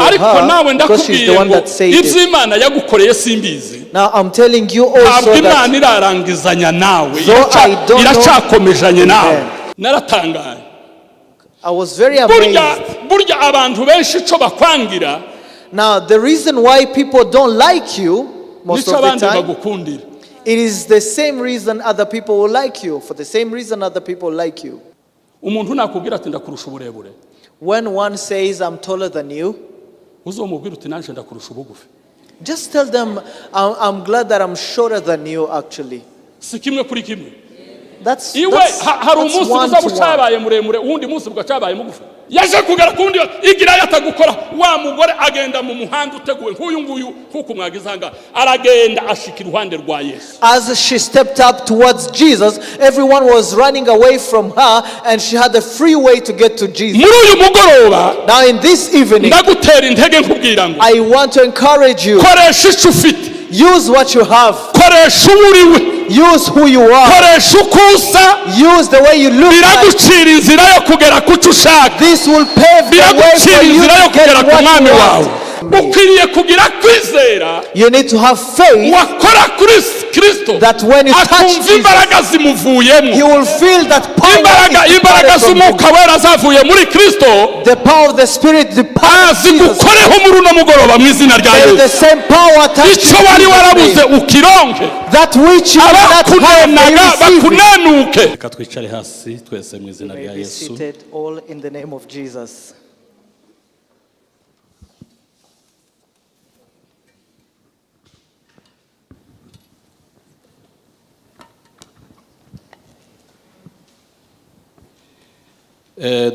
Ariko her nawe because she's the ndakubwiye one ngo that said it. Ibyo Imana yagukoreye simbizi. Now I'm telling you also Ntabwo that Imana irarangizanya nawe. Though I don't know- Iracyakomejanye nawe. Amen. Naratangaye. I was very Burya amazed. Burya abantu benshi ico bakwangira Now the reason why people don't like you most nico of the abandi time, bagukundira. It is the same reason other people will like you. For the same reason other people like you. Umuntu nakubwira ati ndakurusha uburebure, When one says, "I'm taller than you," uzomubwira uti nanje ndakurusha ubugufi. Just tell them, "I'm glad that I'm shorter than you, actually." Si kimwe kuri kimwe? That's, Iwe that's, hari that's umunsi one uzaba to one. ucabaye muremure, uwundi munsi bugacabaye mugufi. Yaje kugera ku wundi igira yatagukora wa mugore agenda mu muhanda uteguwe nk'uyu nguyu nk'uku mwagize aha ngaha, aragenda ashika iruhande rwa Yesu. As she stepped up towards Jesus, everyone was running away from her, and she had a free way to get to Jesus. Muri uyu mugoroba, Now, in this evening, ndagutera intege nkubwira ngo I want to encourage you, koresha icyo ufite. Use what you have, Koresha uwo uriwe. Use who you are, Koresha uko usa. Use the way you look like. Biragucira inzira yo kugera ku cyo ushaka. This will pave the way Biragucira for you inzira yo to get kugera ku what mwami you wawe. want. Ukwiriye kugira kwizera You need to have faith wakora kuri Kristo that when you touch akumva Jesus, imbaraga zimuvuyemo. you will feel that power Imbaraga is imbaraga departed from you. z'umwuka wera zavuye muri Kristo The power of the Spirit departed Jesus. zigukoreho muri uno mugoroba mu izina rya There is the Yesu. same power touched Icyo wari warabuze ukironke. that which you did not have, may you Abakunenaga receive it. bakunenuke. Reka twicare hasi twese mu izina May rya be Yesu. Seated all in the name of Jesus.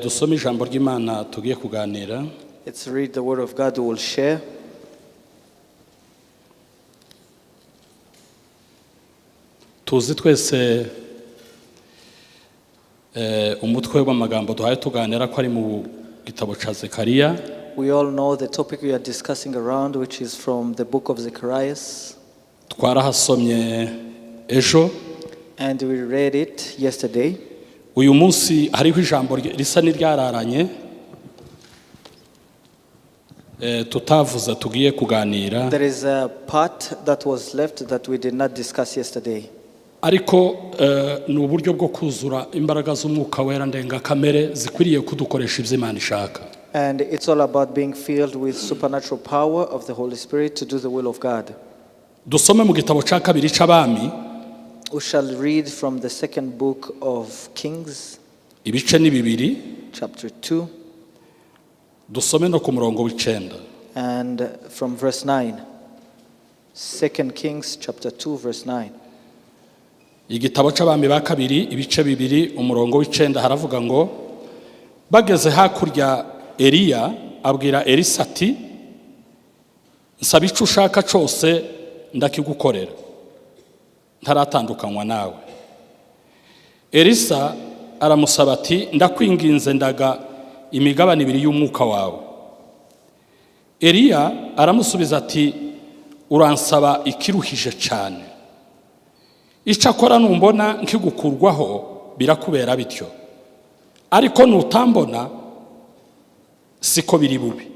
Dusome ijambo ry'Imana tugiye kuganira. Let's read the word of God we will share. Tuzi twese umutwe w'amagambo duhaye tuganira ko ari mu gitabo cya Zekariya. We all know the topic we are discussing around, which is from the book of Zacharias, Twarahasomye ejo. And we read it yesterday. Uyu munsi hariho ijambo risa n'iryararanye tutavuze tugiye kuganira. There is a part that was left that we did not discuss yesterday. Ariko ni uburyo bwo kuzura imbaraga z'umwuka wera ndengakamere zikwiriye kudukoresha ibyo Imana ishaka. And it's all about being filled with supernatural power of the Holy Spirit to do the will of God. Dusome mu gitabo cya kabiri cy'Abami. We shall read from the second book of Kings, Ibice ni bibiri. Chapter 2, Dusome no ku murongo w'icenda. And from verse 9. Second Kings, chapter 2, verse 9. Igitabo cy'Abami ba kabiri ibice bibiri umurongo w'icenda haravuga ngo bageze hakurya Eliya abwira Elisa ati nsaba icyo ushaka cyose ndakigukorera ntaratandukanywa nawe. Elisa aramusaba ati ndakwinginze ndaga imigabane ibiri y'umwuka wawe. Eliya aramusubiza ati uransaba ikiruhije cyane, icyakora numbona nkigukurwaho birakubera bityo, ariko nutambona siko biri bube.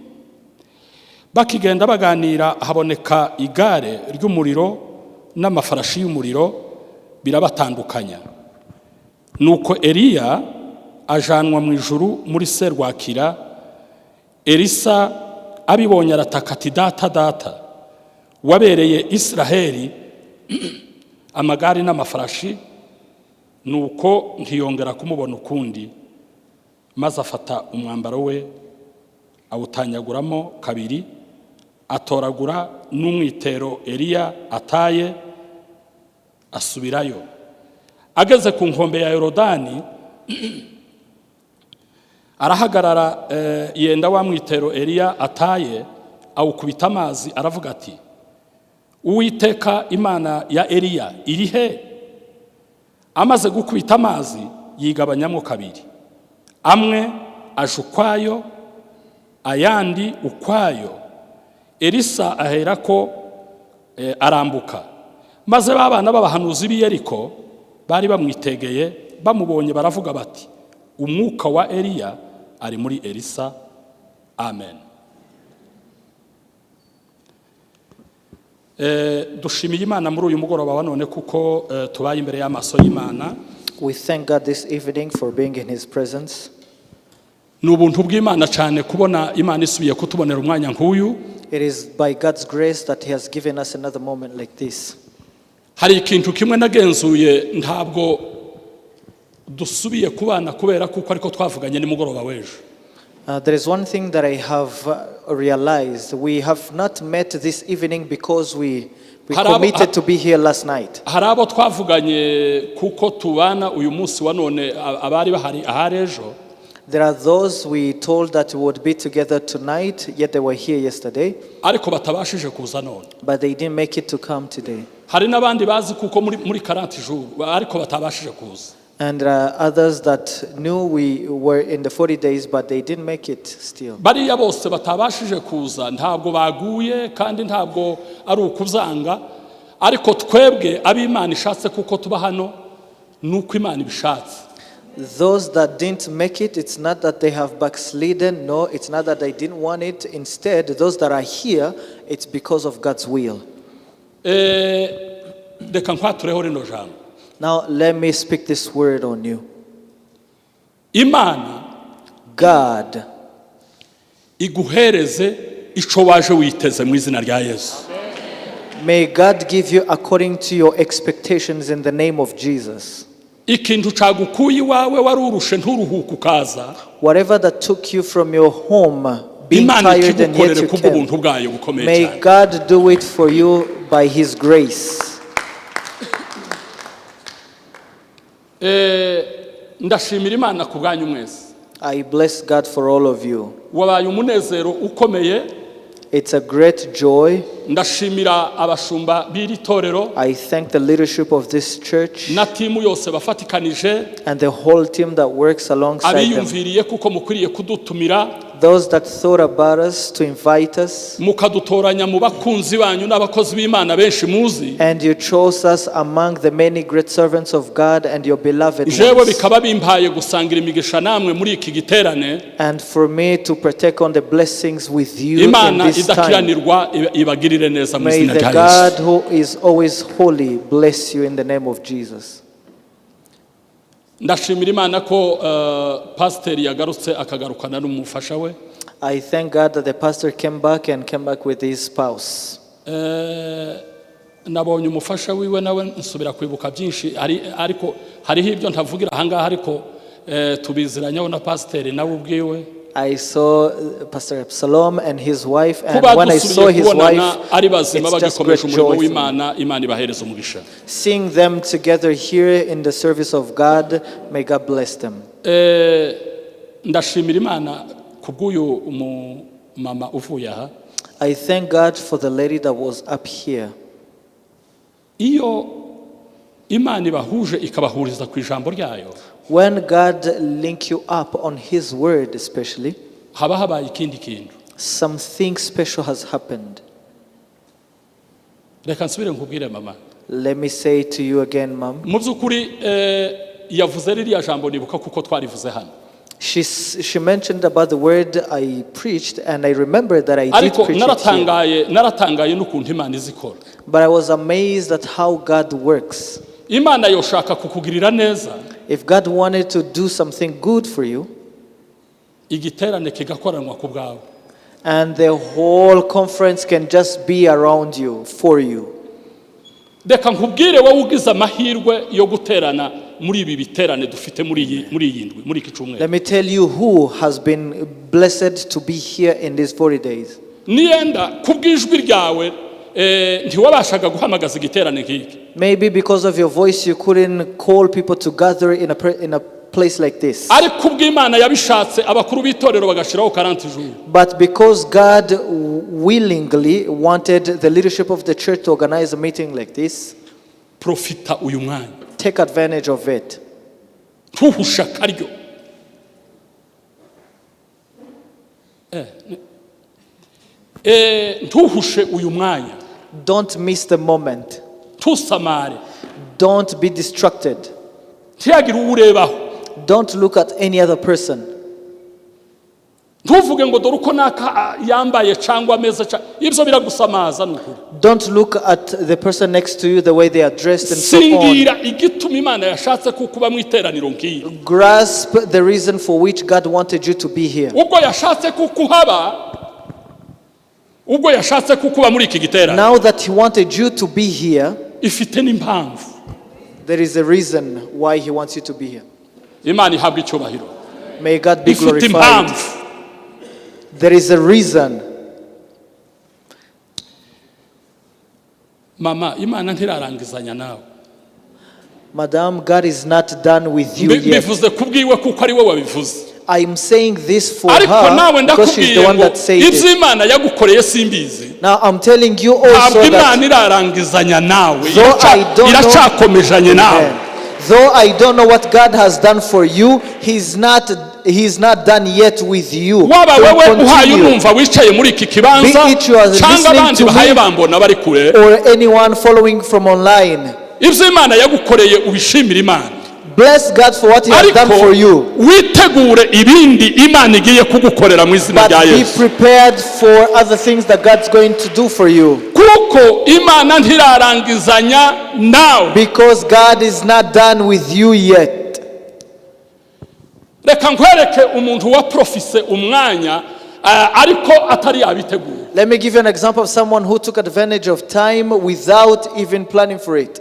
Bakigenda baganira haboneka igare ry'umuriro n'amafarashi y'umuriro birabatandukanya, nuko Eliya ajanwa mu ijuru muri serwakira. Elisa abibonye arataka ati data data wabereye Israheli amagare n'amafarashi. Nuko ntiyongera kumubona ukundi, maze afata umwambaro we awutanyaguramo kabiri atoragura n'umwitero Eliya ataye asubirayo. Ageze ku nkombe ya Yorodani arahagarara yenda wa mwitero Eliya ataye awukubita amazi aravuga ati Uwiteka Imana ya Eliya iri he? Amaze gukubita amazi yigabanyamo kabiri, amwe aje ukwayo ayandi ukwayo. Elisa aherako arambuka. Maze ba bana b'abahanuzi b'i Yeriko bari bamwitegeye bamubonye baravuga bati umwuka wa Eliya ari muri Elisa. Amen. Dushimiye Imana muri uyu mugoroba wa none kuko tubaye imbere y'amaso y'Imana. We thank God this evening for being in His presence. Ni ubuntu bw'Imana cyane kubona Imana isubiye kutubonera umwanya nk'uyu. It is by God's grace that He has given us another moment like this. Hari ikintu kimwe nagenzuye, ntabwo dusubiye kubana kubera kuko ariko twavuganye nimugoroba w'ejo. There is one thing that I have realized. We have not met this evening because we committed to be here last night. Hari abo twavuganye kuko tubana uyu munsi wa none, abari bahari ahari ejo. There are those we told that we would be together tonight, yet they were here yesterday, ariko batabashije kuza none. But they didn't make it to come today. Hari n'abandi bazi kuko muri 40 jours ariko batabashije kuza. And there are others that knew we were in the 40 days, but they didn't make it still. Bariya bose batabashije kuza ntabwo baguye kandi ntabwo ari ukubyanga, ariko twebwe ab'Imana ishatse kuko tuba hano ni uko Imana ibishatse. Those that didn't make it, it's not that they have backslidden. No, it's not that they didn't want it. Instead, those that are here, it's because of God's will. Reka nkwatureho rino jambo. Now, let me speak this word on you. Imana God iguhereze ico waje witeze mu izina rya Yesu. May God give you according to your expectations in the name of Jesus. Ikintu cagukuye iwawe wari urushe nturuhuke ukaza, Whatever that took you from your home, being Imana tired and yet ikigukorere you came, kubw'ubuntu bwayo bukomeye may cyane. God do it for you by His grace. Ndashimira Imana ku bwanyu mwese. I bless God for all of you. Wabaye umunezero ukomeye. It's a great joy. Ndashimira abashumba b'iri torero I thank the leadership of this church na timu yose bafatikanije and the whole team that works alongside them. abiyumviriye kuko mukwiriye kudutumira, Those that thought about us to invite us, mukadutoranya mu bakunzi banyu n'abakozi b'Imana benshi muzi, and you chose us among the many great servants of God and your beloved jewe ones. Bikaba bimpaye gusangira imigisha namwe muri iki giterane. And for me to partake on the blessings with you in Imana this time. idakiranirwa ibagirire neza mu May izina the rya God Yesu. who is always holy bless you in the name of Jesus. Ndashimira Imana ko pasiteri yagarutse akagarukana n'umufasha we. I thank God that the pastor came back and came back with his spouse. Nabonye umufasha wiwe nawe nsubira kwibuka byinshi ariko hariho ibyo ntavugira ahangaha, ariko tubiziranyeho na pasiteri nawe ubwiwe. I saw Pastor Absalom and his wife, and Kuba when I saw dusubiye his kubonana wife, ari bazima it's just bagikomeje great umurimo joy for me. w'Imana, Imana ibahereza umugisha. Seeing them together here in the service of God, may God bless them. Ndashimira Imana kubw'uyu mumama uvuye aha. I thank God for the lady that was up here. Iyo Imana ibahuje ikabahuriza ku ijambo ryayo, When God link you up on His word, especially, haba habaye ikindi kintu. Something special has happened. Reka nsubire nkubwire, mama. Let me say to you again, Mom. Mu by'ukuri yavuze ririya jambo nibuka kuko twarivuze hano. She mentioned about the word I preached, and I remember that I did Ariko preach it here. naratangaye n'ukuntu Imana izikora. But I was amazed at how God works. Imana yoshaka kukugirira neza, If God wanted to do something good for you, igiterane kigakoranwa ku bwawe. And the whole conference can just be around you, for you. Reka nkubwire wowe ugize amahirwe yo guterana muri ibi biterane dufite muri iyi ndwi, muri iki cyumweru. Let me tell you who has been blessed to be here in these 40 days. Niyenda ku bw'ijwi ryawe ntiwabashaga guhamagaza igiterane nk'iki. Maybe because of your voice, you couldn't call people to gather in a place like this. Ariko ubw'Imana yabishatse abakuru b'itorero bagashyiraho 40 jours, But because God willingly wanted the leadership of the church to organize a meeting like this, profita uyu mwanya. Take advantage of it. Ntuhushe akaryo. Ntuhushe uyu mwanya. Don't miss the moment. Ntusamare. Don't be distracted. Ntiyagire uwo urebaho. Don't look at any other person. Ntuvuge ngo dore uko naka yambaye cyangwa ameze ibyo biragusamaza, ni ukuri. Don't look at the person next to you, the way they are dressed and so on. Singira igituma Imana yashatse kuko uba mu iteraniro nk'iyi. Grasp the reason for which God wanted you to be here. Ubwo yashatse kuko uhaba, ubwo yashatse kuko uba muri iki giterane, Now that He wanted you to be here, ifite n'impamvu. there is a reason why He wants you to be here. Imana ihabwa icyubahiro. May God be Ifite glorified. impamvu. There is a reason. Mama, Imana ntirarangizanya nawe. Madam, God is not done with you yet. Mbivuze kubwiwe kuko ari we wabivuze. I'm saying this for Ariko nawe her because she's the ndakubwiye one ngo that said it. ibyo Imana yagukoreye simbizi. Now I'm telling you also Ntabwo that Imana irarangizanya nawe. though I don't know, Iracyakomejanye nawe. Amen. Though I don't know what God has done for you, He's not done yet with you. Waba He'll wewe uhaye continue. unumva wicaye muri iki kibanza Be it you are cyangwa listening abandi to bahaye me bambona bari kure, or anyone following from online. Ibyo Imana yagukoreye ubishimire Imana. Bless God for what He has done Ariko for you. witegure ibindi Imana igiye kugukorera mu izina But rya be Yesu. prepared for other things that God's going to do for you. Kuko Imana ntirarangizanya nawe. Because God is not done with you yet. Reka nkwereke umuntu wa profise umwanya ariko atari yabitegura. Let me give you an example of someone who took advantage of time without even planning for it.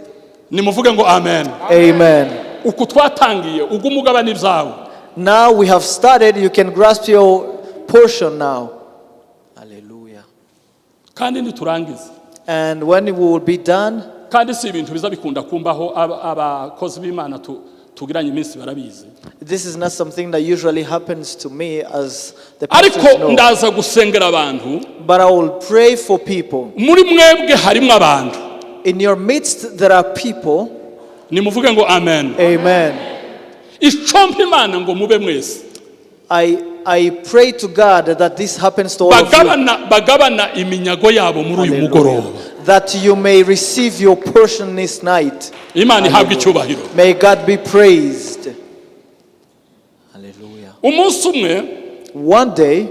Nimuvuge ngo amen. Amen. Uku twatangiye ubwo umugabane ibyawe. Now we have started, you can grasp your portion now. Hallelujah. Kandi niturangiza, And when we will be done, kandi si ibintu biza bikunda kumbaho, abakozi b'Imana tugiranye iminsi barabizi. This is not something that usually happens to me, as the Ariko pastors know. ndaza gusengera abantu. But I will pray for people. Muri mwebwe harimo abantu. In your midst, there are people. Nimuvuge ngo amen. Amen. Icyo mpa Imana ngo mube mwese I pray to God that this happens to all of you. bagabana iminyago yabo muri uyu mugoroba. Hallelujah. That you may receive your portion this night. Imana ihabwe icyubahiro. May God be praised. Hallelujah. Umunsi umwe, One day,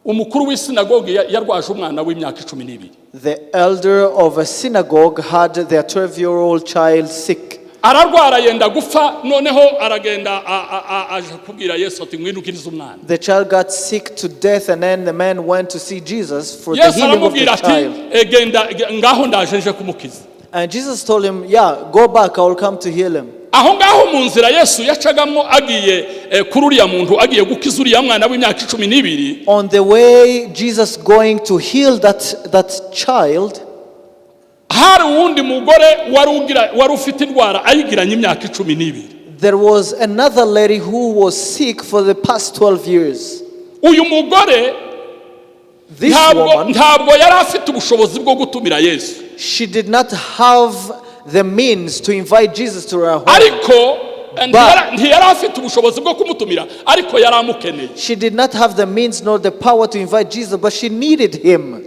umukuru w'isinagogi yarwaje umwana w'imyaka 12. the elder of a synagogue had their 12-year-old child sick. Ararwara yenda gupfa, noneho aragenda aje kubwira Yesu ati ngwino ukirize umwana. The child got sick to death, and then the man went to see Jesus for the Yesu healing of the aramubwira ati child. "Genda ngaho ndaje nje kumukiza." And Jesus told him, "Yeah, go back, I will come to heal him." Aho ngaho mu nzira Yesu yacagamo agiye kuri uriya muntu agiye gukiza uriya mwana w'imyaka 12, On the way, Jesus going to heal that child, hari uwundi mugore wari ufite indwara ayigiranye imyaka 12. there was another lady who was sick for the past 12 years. Uyu mugore This ntabwo woman, ntabwo yari afite ubushobozi bwo gutumira Yesu. she did not have the means to invite Jesus to her home. Ariko ntiyari afite ubushobozi bwo kumutumira, ariko yari amukeneye. She did not have the means nor the power to invite Jesus, but she needed him.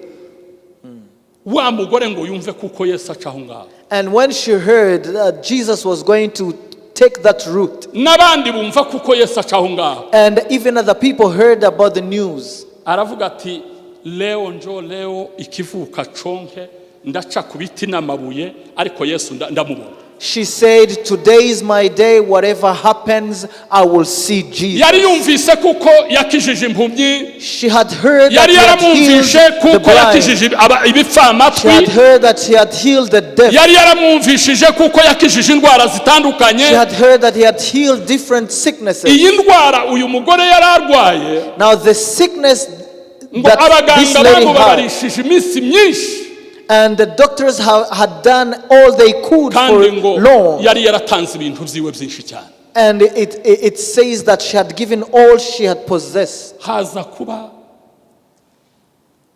Wa mugore ngo yumve kuko Yesu aca aho ngaho, And when she heard that Jesus was going to take that route, n'abandi bumva kuko Yesu aca aho ngaho, and even other people heard about the news, aravuga ati leo njo leo, ikivuka conke, ndaca ku biti n'amabuye ariko Yesu ndamubona. She said, "Today is my day, whatever happens, I will see Jesus." Yari yumvise kuko yakijije impumyi. She had heard that Yari he had healed yaramwumvishe the kuko blind. yakijije ibipfamatwi. She had heard that he had healed the deaf. Yari yaramwumvishije kuko yakijije indwara zitandukanye. She had heard that he had healed different sicknesses. Iyi ndwara uyu mugore yari arwaye, Now, the sickness ngo that this abaganga lady had, bamubabarishije iminsi myinshi, and the doctors had done all they could for kandi ngo long. yari yaratanze ibintu byiwe byinshi cyane. And it says that she had given all she had possessed. Haza kuba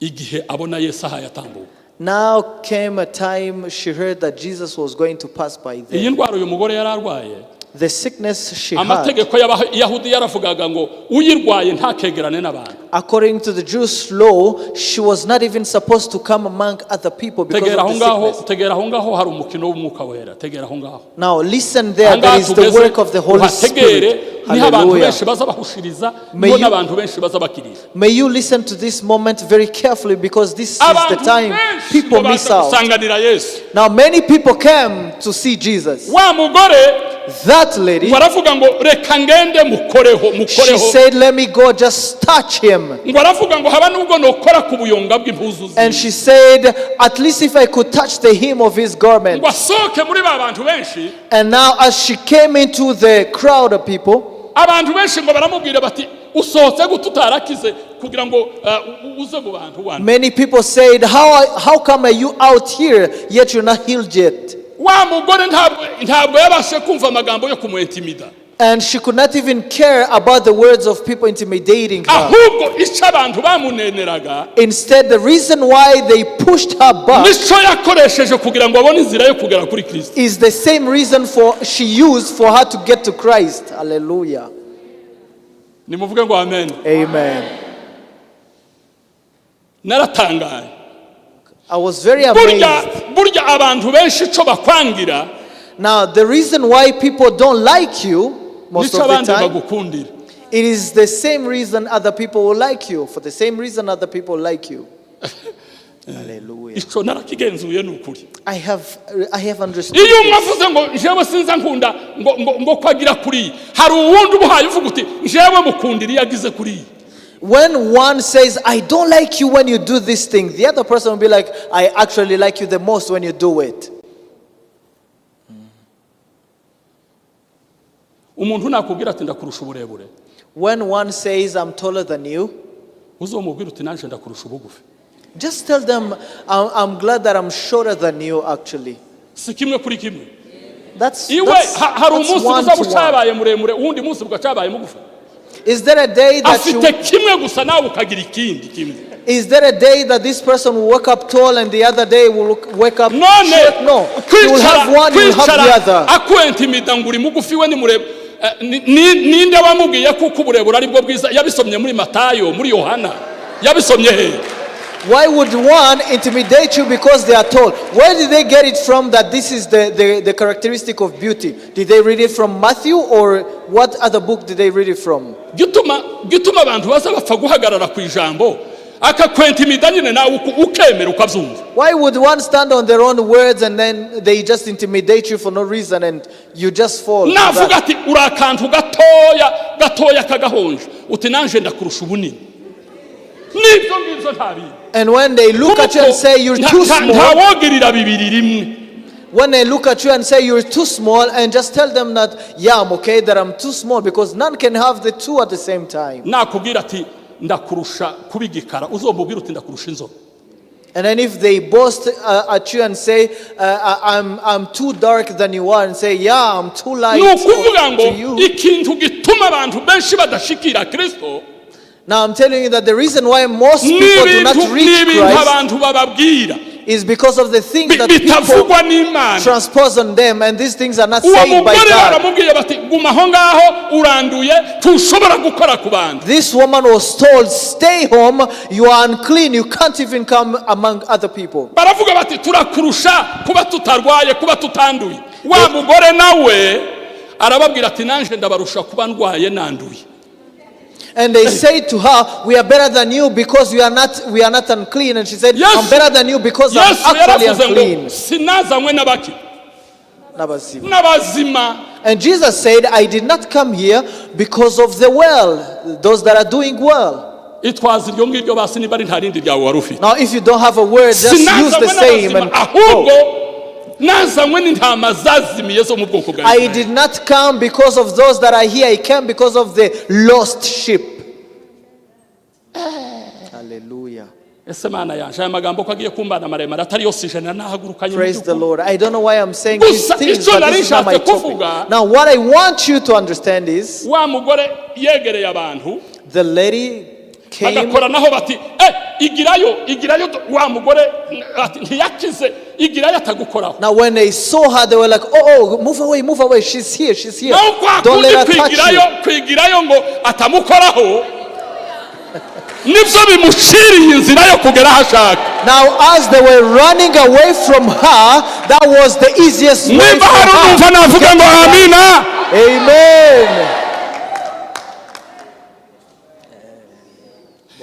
igihe abona Yesu ahaye atambuka. Now came a time she heard that Jesus was going to pass by Iyi there. ndwara uyu mugore yari arwaye, The sickness she had, Amategeko y'Abayahudi yaravugaga ngo uyirwaye ntakegerane n'abantu. According to the Jewish law, she was not even supposed to come among other people because Tegera aho of the ngaho. sickness. Tegera aho ngaho, hari umukino w'Umwuka Wera. Tegera aho ngaho. Now listen there, Aha there ngaha is the tugeze, work of the Holy uhategere. Spirit. Niho abantu Hallelujah. benshi baza bahushiriza, May niho n'abantu benshi baza bakirira. May you listen to this moment very carefully because this is the Abantu time benshi people ngo miss baza out. gusanganira Yesu. Now, many people came to see Jesus. Wa mugore That lady, ngo aravuga ngo reka ngende mukoreho she mukoreho. said, "Let me go just touch him." Ngo aravuga ngo haba nubwo nokora ku buyonga bw'impuzu ziwe. And she said, "At least if I could touch the hem of his garment." Ngo asohoke muri ba bantu benshi. And now, as she came into the crowd of people, Abantu benshi ngo baramubwira bati usohotse gute utarakize kugira ngo uze mu bantu wandi. Many people said, How come are you out here yet you're not healed yet?" Wa mugore ntabwo yabashe kumva amagambo yo kumuintimida. And she could not even care about the words of people intimidating her. Ahubwo icyo abantu bamuneneraga, Instead, the reason why they pushed her back nicyo yakoresheje kugira ngo abone inzira yo kugera kuri Kristo. Is the same reason for she used for her to get to Christ. Hallelujah. Nimuvuge ngo amen. Amen. Naratangaye. I was very Burya amazed. Burya abantu benshi icyo bakwangira, Now, the reason why people don't like you most nicyo of the abandi time, bagukundira. it is the same reason other people will like you. For the same reason other people like you. Hallelujah. Icyo narakigenzuye ni ukuri. I have understood Iyo umwe this. avuze ngo jewe sinza nkunda ngo ko agira kuriya, hari uwundi ubuhaye uvuga uti jewe mukundira iyo agize kuriya. When one says, "I don't like you when you do this thing," the other person will be like, "I actually like you the most when you do it." Umuntu nakubwira ati ndakurusha uburebure, When one says, "I'm taller than you," uzomubwira uti nanjye ndakurusha ubugufi. just tell them, I'm glad that I'm shorter than you, actually." Si kimwe kuri kimwe? That's, Iwe that's, hari that's umunsi one buza to one. bucabaye muremure, uwundi munsi bugacabaye mugufi? Is there a day that you, Afite kimwe gusa nawe ukagira ikindi kimwe. Is there a day that this person will wake up tall and the other day will wake up None short? No. You will have kwicara one, you will have the kwicara other. akuintimida ngo uri mugufi we ni muremure. Ninde wamubwiye kuko uburebure ari bwo bwiza? Yabisomye muri Matayo, muri Yohana, yabisomye he? Why would one intimidate you because they are tall? Where did they get it from that this is the characteristic of beauty? Did they read it from Matthew or what other book did they read it from? Gituma abantu baza bapfa guhagarara ku ijambo akakwintimida nyine nawe ukemera ukabyumva. Why would one stand on their own words and then they just intimidate you for no reason and you just fall to Navuga that? Ati uri akantu gatoya gatoya kagahonje, uti nanje ndakurusha ubunini n'ibyo ngibyo nta bindi. And when they look at you and say you're too small, Ntawogirira bibiri rimwe. When they look at you and say you're too small, and just tell them that, yeah, I'm okay that I'm too small, because none can have the two at the same time. Nakubwira ati ndakurusha kuba igikara, uzomubwira uti ndakurusha inzobe. And then if they boast at you and say, I'm too dark than you are," and say, "Yeah, I'm too light Ni ukuvuga ngo to you." ikintu gituma abantu benshi badashikira Kristo, Now I'm telling you that the reason why most people do not n'ibintu reach n'ibintu Christ abantu bababwira is because of the things that people bitavugwa n'Imana. Transpose on them, and these things are not Uwo said by mugore God. baramubwiye bati guma aho ngaho uranduye ntushobora gukora ku bantu. This woman was told, "Stay home, you are unclean, you can't even come among other people." Baravuga bati turakurusha kuba tutarwaye kuba tutanduye. Wa mugore nawe arababwira ati nanjye ndabarusha kuba ndwaye nanduye. And they say to her, "We are better than you because we are not unclean." And she said, Yes. "I'm better than you because I'm Yesu actually yaravuze ngo unclean." sinazanywe n'abaki? N'abazima. N'abazima. And Jesus said, "I did not come here because of the well, those that are doing well." Itwaza iryo ngiryo basi niba ari nta rindi ryawe wari ufite. Now, if you don't have a word, just use Sinazanywe the same n'abazima and ahubwo go. Nazanywe n'intama zazimiye zo mu bwoko bwa I Isirayeli. did not come because of those that are here. I came because of the lost sheep. Hallelujah. Ese Mana yanje aya magambo ko agiye kumbana maremare atari yose ijana nahagurukanye mu Praise the by'ukuri. Lord. I don't know why I'm saying these Gusa things, icyo but nari this is not my nshatse topic. kuvuga- Now, what I want you to understand is Wa mugore yegereye abantu, the lady came bagakoranaho bati eh igirayo igirayo. Wa mugore ati ntiyakize Igirayo atagukoraho. Now, when they saw her, they were like, "Oh, oh, move away, move away. She's here, she's here. Naho kwa Don't kundi let her touch kwigirayo you." kwigirayo ngo atamukoraho nibyo bimuciriye inzira yo kugera aho ashaka. Now, as they were running away from her, that was the easiest way Nimba for hari her unumva to navuga get ngo to God. amina. Amen.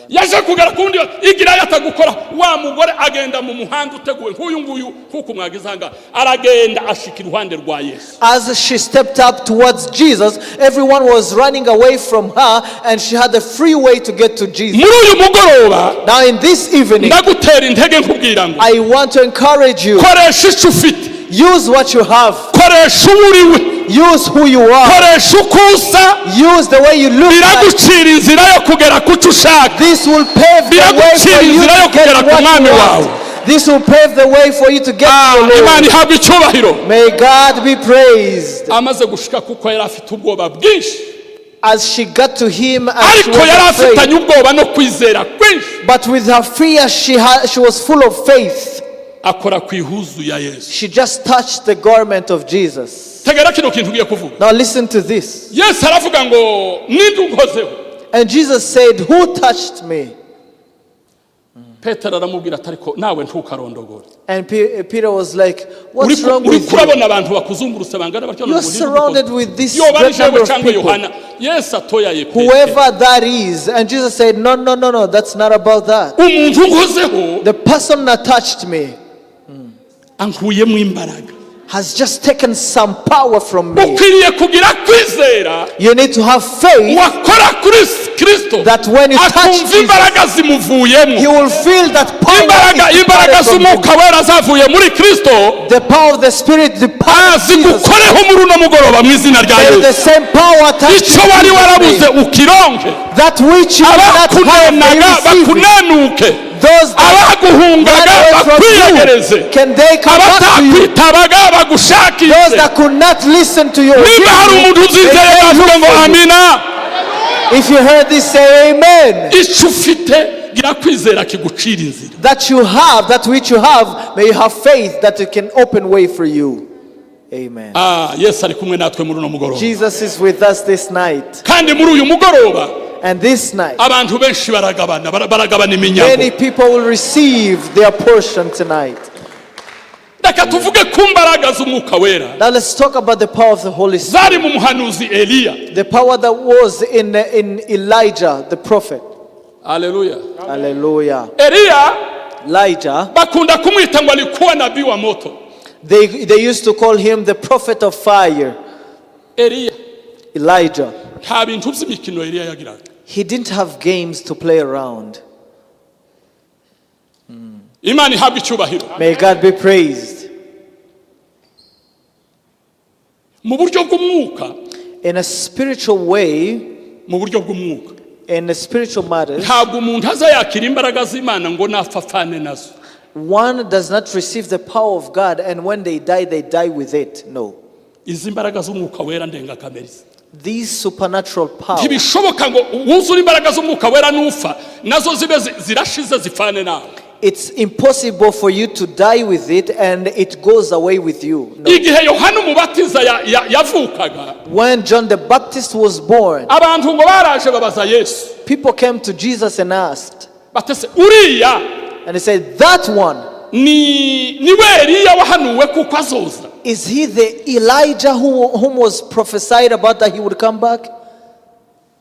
Yaje kugera ku wundi igirayo atagukora wa mugore agenda mu muhanda uteguwe nk'uyu nguyu nk'uku mwagize aha ngaha aragenda ashika iruhande rwa Yesu. As she stepped up towards Jesus, everyone was running away from her, and she had a free way to get to Jesus. Muri uyu mugoroba Now, in this evening, ndagutera intege nkubwira ngo I want to encourage you: koresha icyo ufite. Use what you have, Koresha uwo uriwe. Use who you are, Koresha uko usa. Use the way you look like. Biragucira inzira yo kugera ku cyo ushaka. This will pave the way for Biragucira you inzira yo to get kugera ku what mwami you wawe. want. This will pave the way for you to get Ah, to the Imana Lord. ihabwa icyubahiro. May God be praised. Amaze gushika kuko yari afite ubwoba bwinshi As she got to him and she ariko yari was afraid, afitanye ubwoba no kwizera kwinshi but with her fear, she was full of faith. Akora ku ihuzu ya Yesu. She just touched the garment of Jesus. Tegera kino kintu ugiye kuvuga. Now listen to this. Yesu aravuga ngo ninde unkozeho? And Jesus said, "Who touched me?" Petero aramubwira ati ariko nawe ntukarondogore. And Peter was like, "What's Uri wrong uri with you?" kurabona abantu bakuzungurutse bangana batyo You're ngo ninde surrounded unkozeho? with this Yoba ari great number jewe of cyangwa people. Yohana Yesu atoyaye Petero. Whoever that is. And Jesus said, "No, no, no, no, that's not about that. Umuntu unkozeho The person that touched me ankuyemo imbaraga. Has just taken some power from me." Ukwiriye kugira kwizera You need to have faith wakora kuri Kristo that when you touch akumva Jesus, imbaraga zimuvuyemo. he will feel that power Imbaraga is imbaraga departed from him. z'umwuka wera zavuye muri Kristo The power of the Spirit departed from Jesus. zigukoreho muri uno mugoroba mu izina rya May the Yesu. same power touch Icyo you wari in Jesus' warabuze name. ukironke. That which you did not have, may you Abakunenaga receive it. bakunenuke. Those that Abaguhungaga ran away from bakwiyegereze. you, can they come back to you? Abatakwitabaga Those bagushakishe. that could not listen to you, Niba hari umuntu uzizeye yavuga ngo amina. If you heard this, say amen. Icyo ufite gira kwizera kigucira inzira. That you have, that which you have, may you have faith that it can open way for you. Amen. Ah, Yesu ari kumwe natwe muri uno mugoroba. Jesus is with us this night. Kandi muri uyu mugoroba And this night, abantu benshi baragabana baragabana iminyago. Many people will receive their portion tonight. Reka tuvuge ku mbaraga z'umwuka wera Now let's talk about the power of the Holy Spirit. zari mu muhanuzi Eliya. The power that was in Elijah, the prophet. Aleluya. Hallelujah. Eliya Elijah, bakunda kumwita ngo alikuwa nabii wa moto. they used to call him the prophet of fire. Eliya Elijah. Nta bintu by'imikino Eliya yagiraga. He didn't have games to play around. Imana ihabwa icyubahiro. May God be praised. Mu buryo bw'umwuka In a spiritual way, mu buryo bw'umwuka in the spiritual matters, ntabwo umuntu aza yakira imbaraga z'Imana ngo napfa apfane nazo. One does not receive the power of God and when they die, they die with it. No. Izi mbaraga z'umwuka wera ndengakamere These supernatural power, ntibishoboka ngo wuzure imbaraga z'umwuka wera nufa nazo zibe zirashize zipfane nawe. It's impossible for you to die with it and it goes away with you. No. Igihe Yohana umubatiza yavukaga When John the Baptist was born, abantu ngo baraje babaza Yesu people came to Jesus and asked, batese uriya and they said, "That one, ni ni we Eliya wahanuwe kuko azoza? Is he the Elijah whom was prophesied about that he would come back?"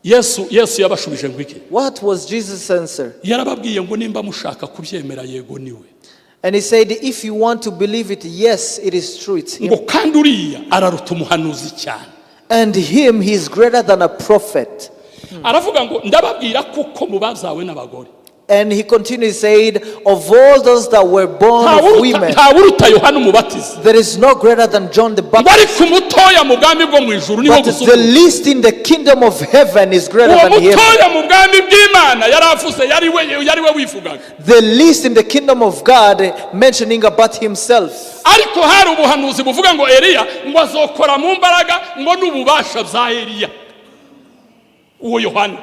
Yesu Yesu yabashubije ngo iki? What was Jesus' answer? Yarababwiye ngo nimba mushaka kubyemera yego niwe. And he said, "If you want to believe it, yes, it is true, it's him." Ngo kandi uriya araruta umuhanuzi cyane. And him, he is greater than a prophet. Aravuga ngo ndababwira kuko mu babyawe n'abagore And he continued, said, "Of all those that were born of women, ntawuruta Yohana umubatiza there is no greater than John the ngo Baptist. Ariko umutoya mu bwami bwo mu ijuru niwo But the gusukura least in the kingdom of heaven is greater uwo than him." Mutoya mu bwami bw'Imana yari avuze yari we wivugaga. The least in the kingdom of God, mentioning about himself. Ariko hari ubuhanuzi buvuga ngo Eliya ngo azokora mu mbaraga ngo n'ububasha bya Eliya uwo Yohana.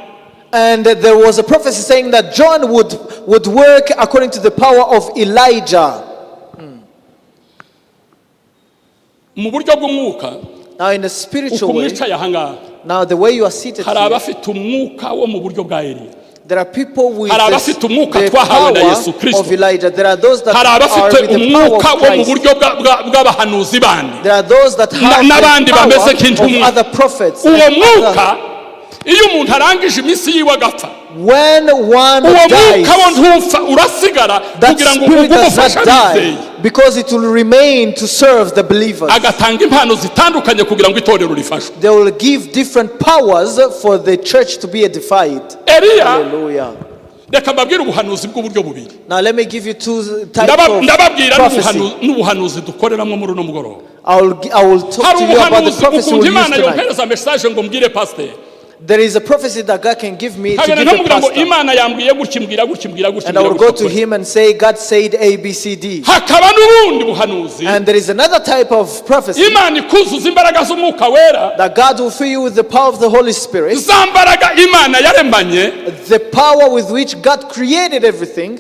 And there was a prophecy saying that John would work according to the power of Elijah. Mu buryo bw'umwuka, Now, in the spiritual uku way, mwicaye ahangaha, now the way you are seated hari here, abafite umwuka wo mu buryo bwa Eliya. there are people with Hari abafite umwuka the twahawe na power Yesu Kristo. of Elijah. There are those that Hari are abafite with the power umwuka of wo mu Christ. buryo bw'abahanuzi bandi There are those that have n'abandi the bameze power nk'intumwa. of other prophets Uwo and mwuka, iyo umuntu arangije iminsi yiwe agapfa, when one uwo dies, mwuka wo ntupfa, urasigara that kugira ngo spirit ugume does ufashe not abizeye. die because it will remain to serve the believers. Agatanga impano zitandukanye kugira ngo itorero rifashwe. They will give different powers for the church to be edified. Eliya, Hallelujah. reka mbabwire ubuhanuzi bw'uburyo bubiri. Now let me give you two types of Ndababwira prophecy. n'ubuhanuzi dukoreramo muri uno mugoroba. I will talk Hari to you about the ubuhanuzi prophecy ukuntu we'll use Imana tonight. yohereza message ngo mbwire pasiteri. There is a prophecy that God can give me to Nkagenda give the nkamubwira ngo pastor. Imana yambwiye gutya, imbwira gutya, imbwira gutya, And I imbwira will go gutya. to him and say, "God said A, B, C, D." Hakaba n'ubundi buhanuzi And there is another type of prophecy Imana ikuzuza imbaraga z'Umwuka Wera, that God will fill you with the power of the Holy Spirit, za mbaraga Imana yaremanye, the power with which God created everything,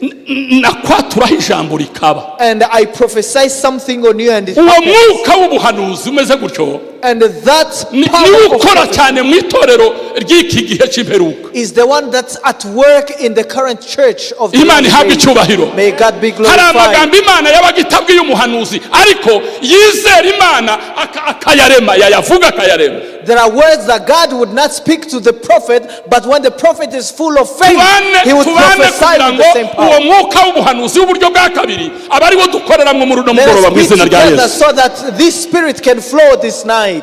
nakwaturaho ijambo rikaba. And I prophesy something on you and it Uwo happens. mwuka w'ubuhanuzi umeze gutyo And that power niwo of ukora prophecy cyane mu itorero ry'iki gihe cy'imperuka. is the one that's at work in the current church of the Imana last ihabwe days. icyubahiro. May God be Hari glorified. amagambo Imana yabaga itabwiye umuhanuzi, ariko yizera Imana akayarema, yayavuga akayarema. There are words that God would not speak to the prophet, but when the prophet is full of faith, Tubane, he would tubane prophesy kugira with ngo the same uwo power. mwuka w'ubuhanuzi w'uburyo bwa kabiri aba ariwo dukoreramo muri uno Let mugoroba us mu be izina rya together Yesu. so that this spirit can flow this night.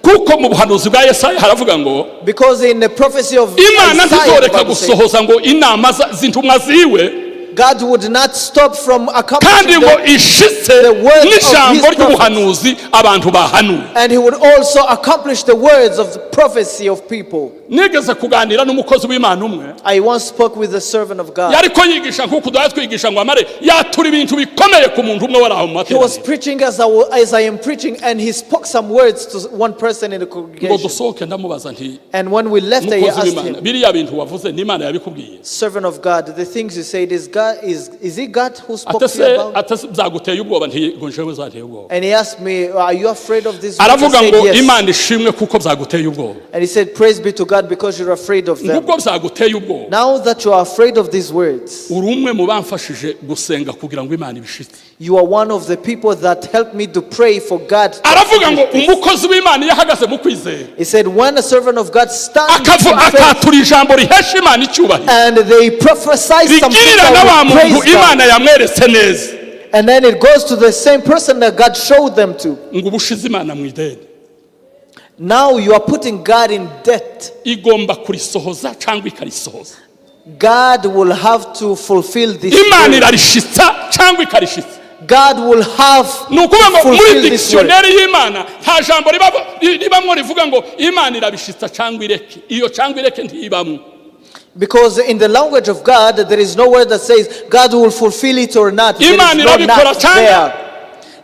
Kuko mu buhanuzi bwa Yesaya haravuga ngo Because in the prophecy of Imana Isaiah, the ntizoreka Bible says, gusohoza ngo inama z'intumwa ziwe, God would not stop from kandi accomplishing ngo ishitse the words of n'ijambo his prophets. ry'ubuhanuzi abantu bahanuye. And he would also accomplish the words of the prophecy of people. Nigeze kuganira n'umukozi w'Imana umwe. I once spoke with the servant of God. Yariko yigisha nk'uko duhaye twigisha ngo amare yatura ibintu bikomeye ku muntu umwe wari aho mu He was materaniro. preaching as I am preaching, and he spoke some words to one person in the Ngo congregation. dusohoke, ndamubaza nti, And when we left there, he mukozi asked w'Imana, him, biriya bintu wavuze ni Imana yabikubwiye? "Servant of God, the things you said, is it God who spoke to you Atese about?" atese byaguteye ubwoba? Nti ngo njewe zanteye ubwoba. And he asked me, "Are you afraid of this?" I Aravuga said, ngo "Yes." Imana ishimwe kuko byaguteye ubwoba. And he said, "Praise be to God because you're afraid of them." Ubwo byaguteye ubwoba, Now that you are afraid of these words, uri umwe mu bamfashije gusenga kugira ngo Imana ibishitse. you are one of the people that helped me to pray for God to Aravuga ngo accomplish this. umukozi w'Imana iyo ahagaze mu kwizera, He said, when a servant of God stands akavu in faith akatura ijambo rihesha Imana icyubahiro, and they prophesy something rigirira na wa that will muntu praise God, Imana yamweretse neza, and then it goes to the same person that God showed them to. Ngo uba ushize Imana mu ideni. Now you are putting God in debt. Igomba kurisohoza cyangwa ikarisohoza. God will have to fulfill this Imana word. irarishitsa cyangwa ikarishitsa. God will have Ni ukuvuga ngo to muri fulfill this word. dictionnaire y'Imana nta jambo ribamwo rivuga ngo Imana irabishitsa cyangwa ireke. Iyo cyangwa ireke ntibamwo. Because in the language of God, there is no word that says God will fulfill it or not. There is Imana no irabikora not cyangwa- there.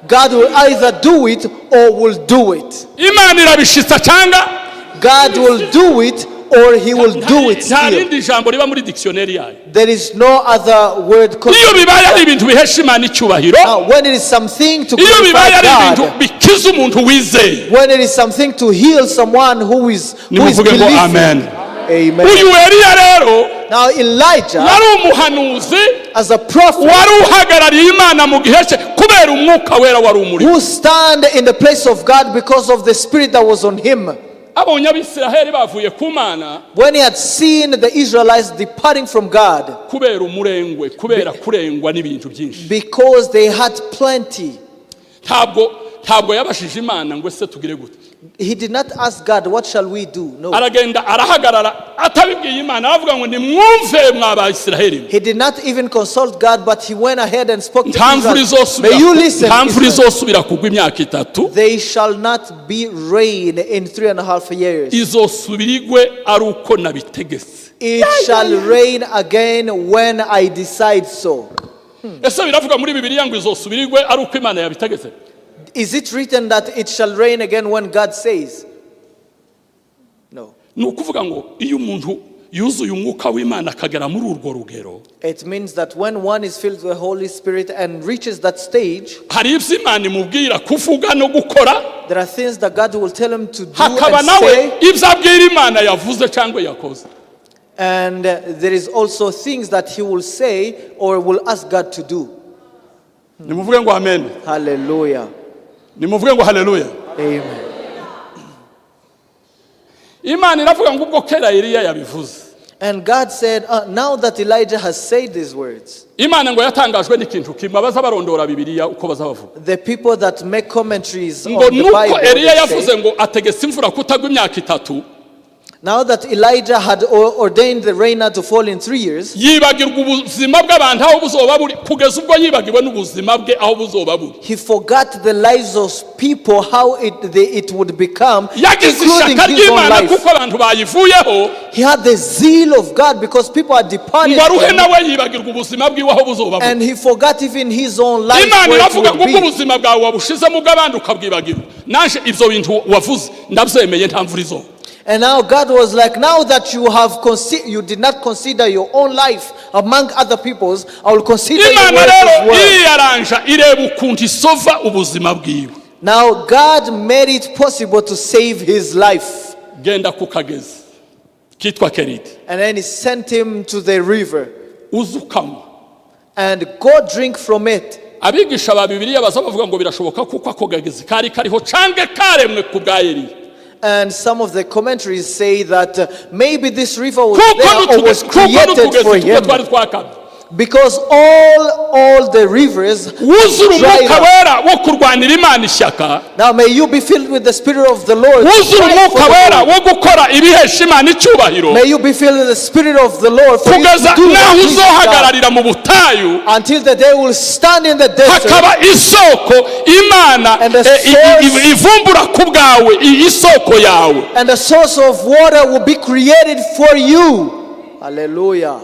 God will either do it or will do it. Imana irabishitsa cyangwa God will do it or he will do it nta still. rindi jambo riba muri dictionnaire yayo. There is no other word. Iyo bibaye ari ibintu bihesha Imana icyubahiro, Now, when it is something to iyo glorify bibaye ari ibintu God, bikiza umuntu wizeye, when it is something to heal someone who is nimuvuge ngo believing. amen. Amen. Uyu Eliya rero Now Elijah, yari umuhanuzi as a prophet wari uhagarariye Imana mu gihe cye kubera Umwuka Wera wari umurimo, who stand in the place of God because of the spirit that was on him, abonye Abisiraheli bavuye ku Mana when he had seen the Israelites departing from God kubera umurengwe, kubera kurengwa n'ibintu byinshi, because they had plenty, ntabwo yabashije Imana ngo ese tugire gute. He did not ask God, "What shall we do?" No. Aragenda arahagarara atabibwiye Imana, aravuga ngo nimwumve mwa Bayisiraheli mwe. He did not even consult God, but he went ahead and spoke to Nta mvura Israel. izosubira "May you listen, nta mvura Israel. izosubira kugwa imyaka 3. They shall not be rain in 3.5 years. Izosubira igwe ari uko nabitegetse. It shall rain again when I decide so." Ese biravuga muri Bibiliya ngo izosubira igwe ari uko Imana yabitegetse? Is it written that it shall rain again when God says? No. Ni ukuvuga ngo iyo umuntu yuzuye Umwuka w'Imana akagera muri urwo rugero, It means that when one is filled with the Holy Spirit and reaches that stage, hari ibyo Imana imubwira kuvuga no gukora, There are things that God will tell him to do Hakaba and nawe say. Ibyo abwira Imana yavuze cyangwa yakoze. And there is also things that he will say or will ask God to do. Nimuvuge ngo amen. Hallelujah. Nimuvuge ngo haleluya. Amen. Imana iravuga ngo ubwo kera Eliya yabivuze. And God said, now that Elijah has said these words, Imana ngo yatangajwe n'ikintu kimwe abaza barondora Bibiliya uko baza bavuga the people that make commentaries ngo on the nuko Bible, Eliya they yavuze say, ngo ategetse imvura kutagwa imyaka 3, now that Elijah had ordained the rain not to fall in 3 years, yibagirwa ubuzima bw'abantu aho buzoba buri kugeza ubwo yibagiwe n'ubuzima bwe aho buzoba buri. He forgot the lives of people, how it would become, Yagize including ishyaka his own ry'Imana life. kuko abantu bayivuyeho. He had the zeal of God because people had departed Ngo aruhe from him, nawe yibagirwa ubuzima bwiwe aho buzoba buri. and he forgot even his own life, Imana where it iravuga would ngo ubwo be. ubuzima bwawe wabushizemo ubw'abandi ukabwibagirwa naje ibyo bintu wavuze ndabyemeye nta mvura izoba. And now God was like, now that you did not consider your own life among other people's, I will consider your Imana words rero as well. iriyaranja ireba ukuntu isova ubuzima bwiwe. Now God made it possible to save his life. Genda ku kagezi kitwa Keriti. And then he sent him to the river Uze ukanywa. And go drink from it. Abigisha ba Bibiliya baza bavuga ngo birashoboka kuko ako kagezi kari kariho cange karemwe ku bwa Eliya. And some of the commentaries say that maybe this river was Kuko there or was n'utugezi kuko created n'utugezi for tumwe him. twari twakamye. Because all the rivers Wuzure dried umwuka up. wera wo kurwanira Imana ishyaka. Now may you be filled with the Spirit of the Lord to Wuzure fight umwuka for the wera Lord. wo gukora ibihesha Imana icyubahiro. May you be filled with the Spirit of the Lord for you Kugeza to do what n'aho pleases God. uzohagararira mu butayu Until the day will stand in the desert hakaba isoko Imana And the ivumbura ku bwawe isoko yawe. And the source of water will be created for you. Hallelujah.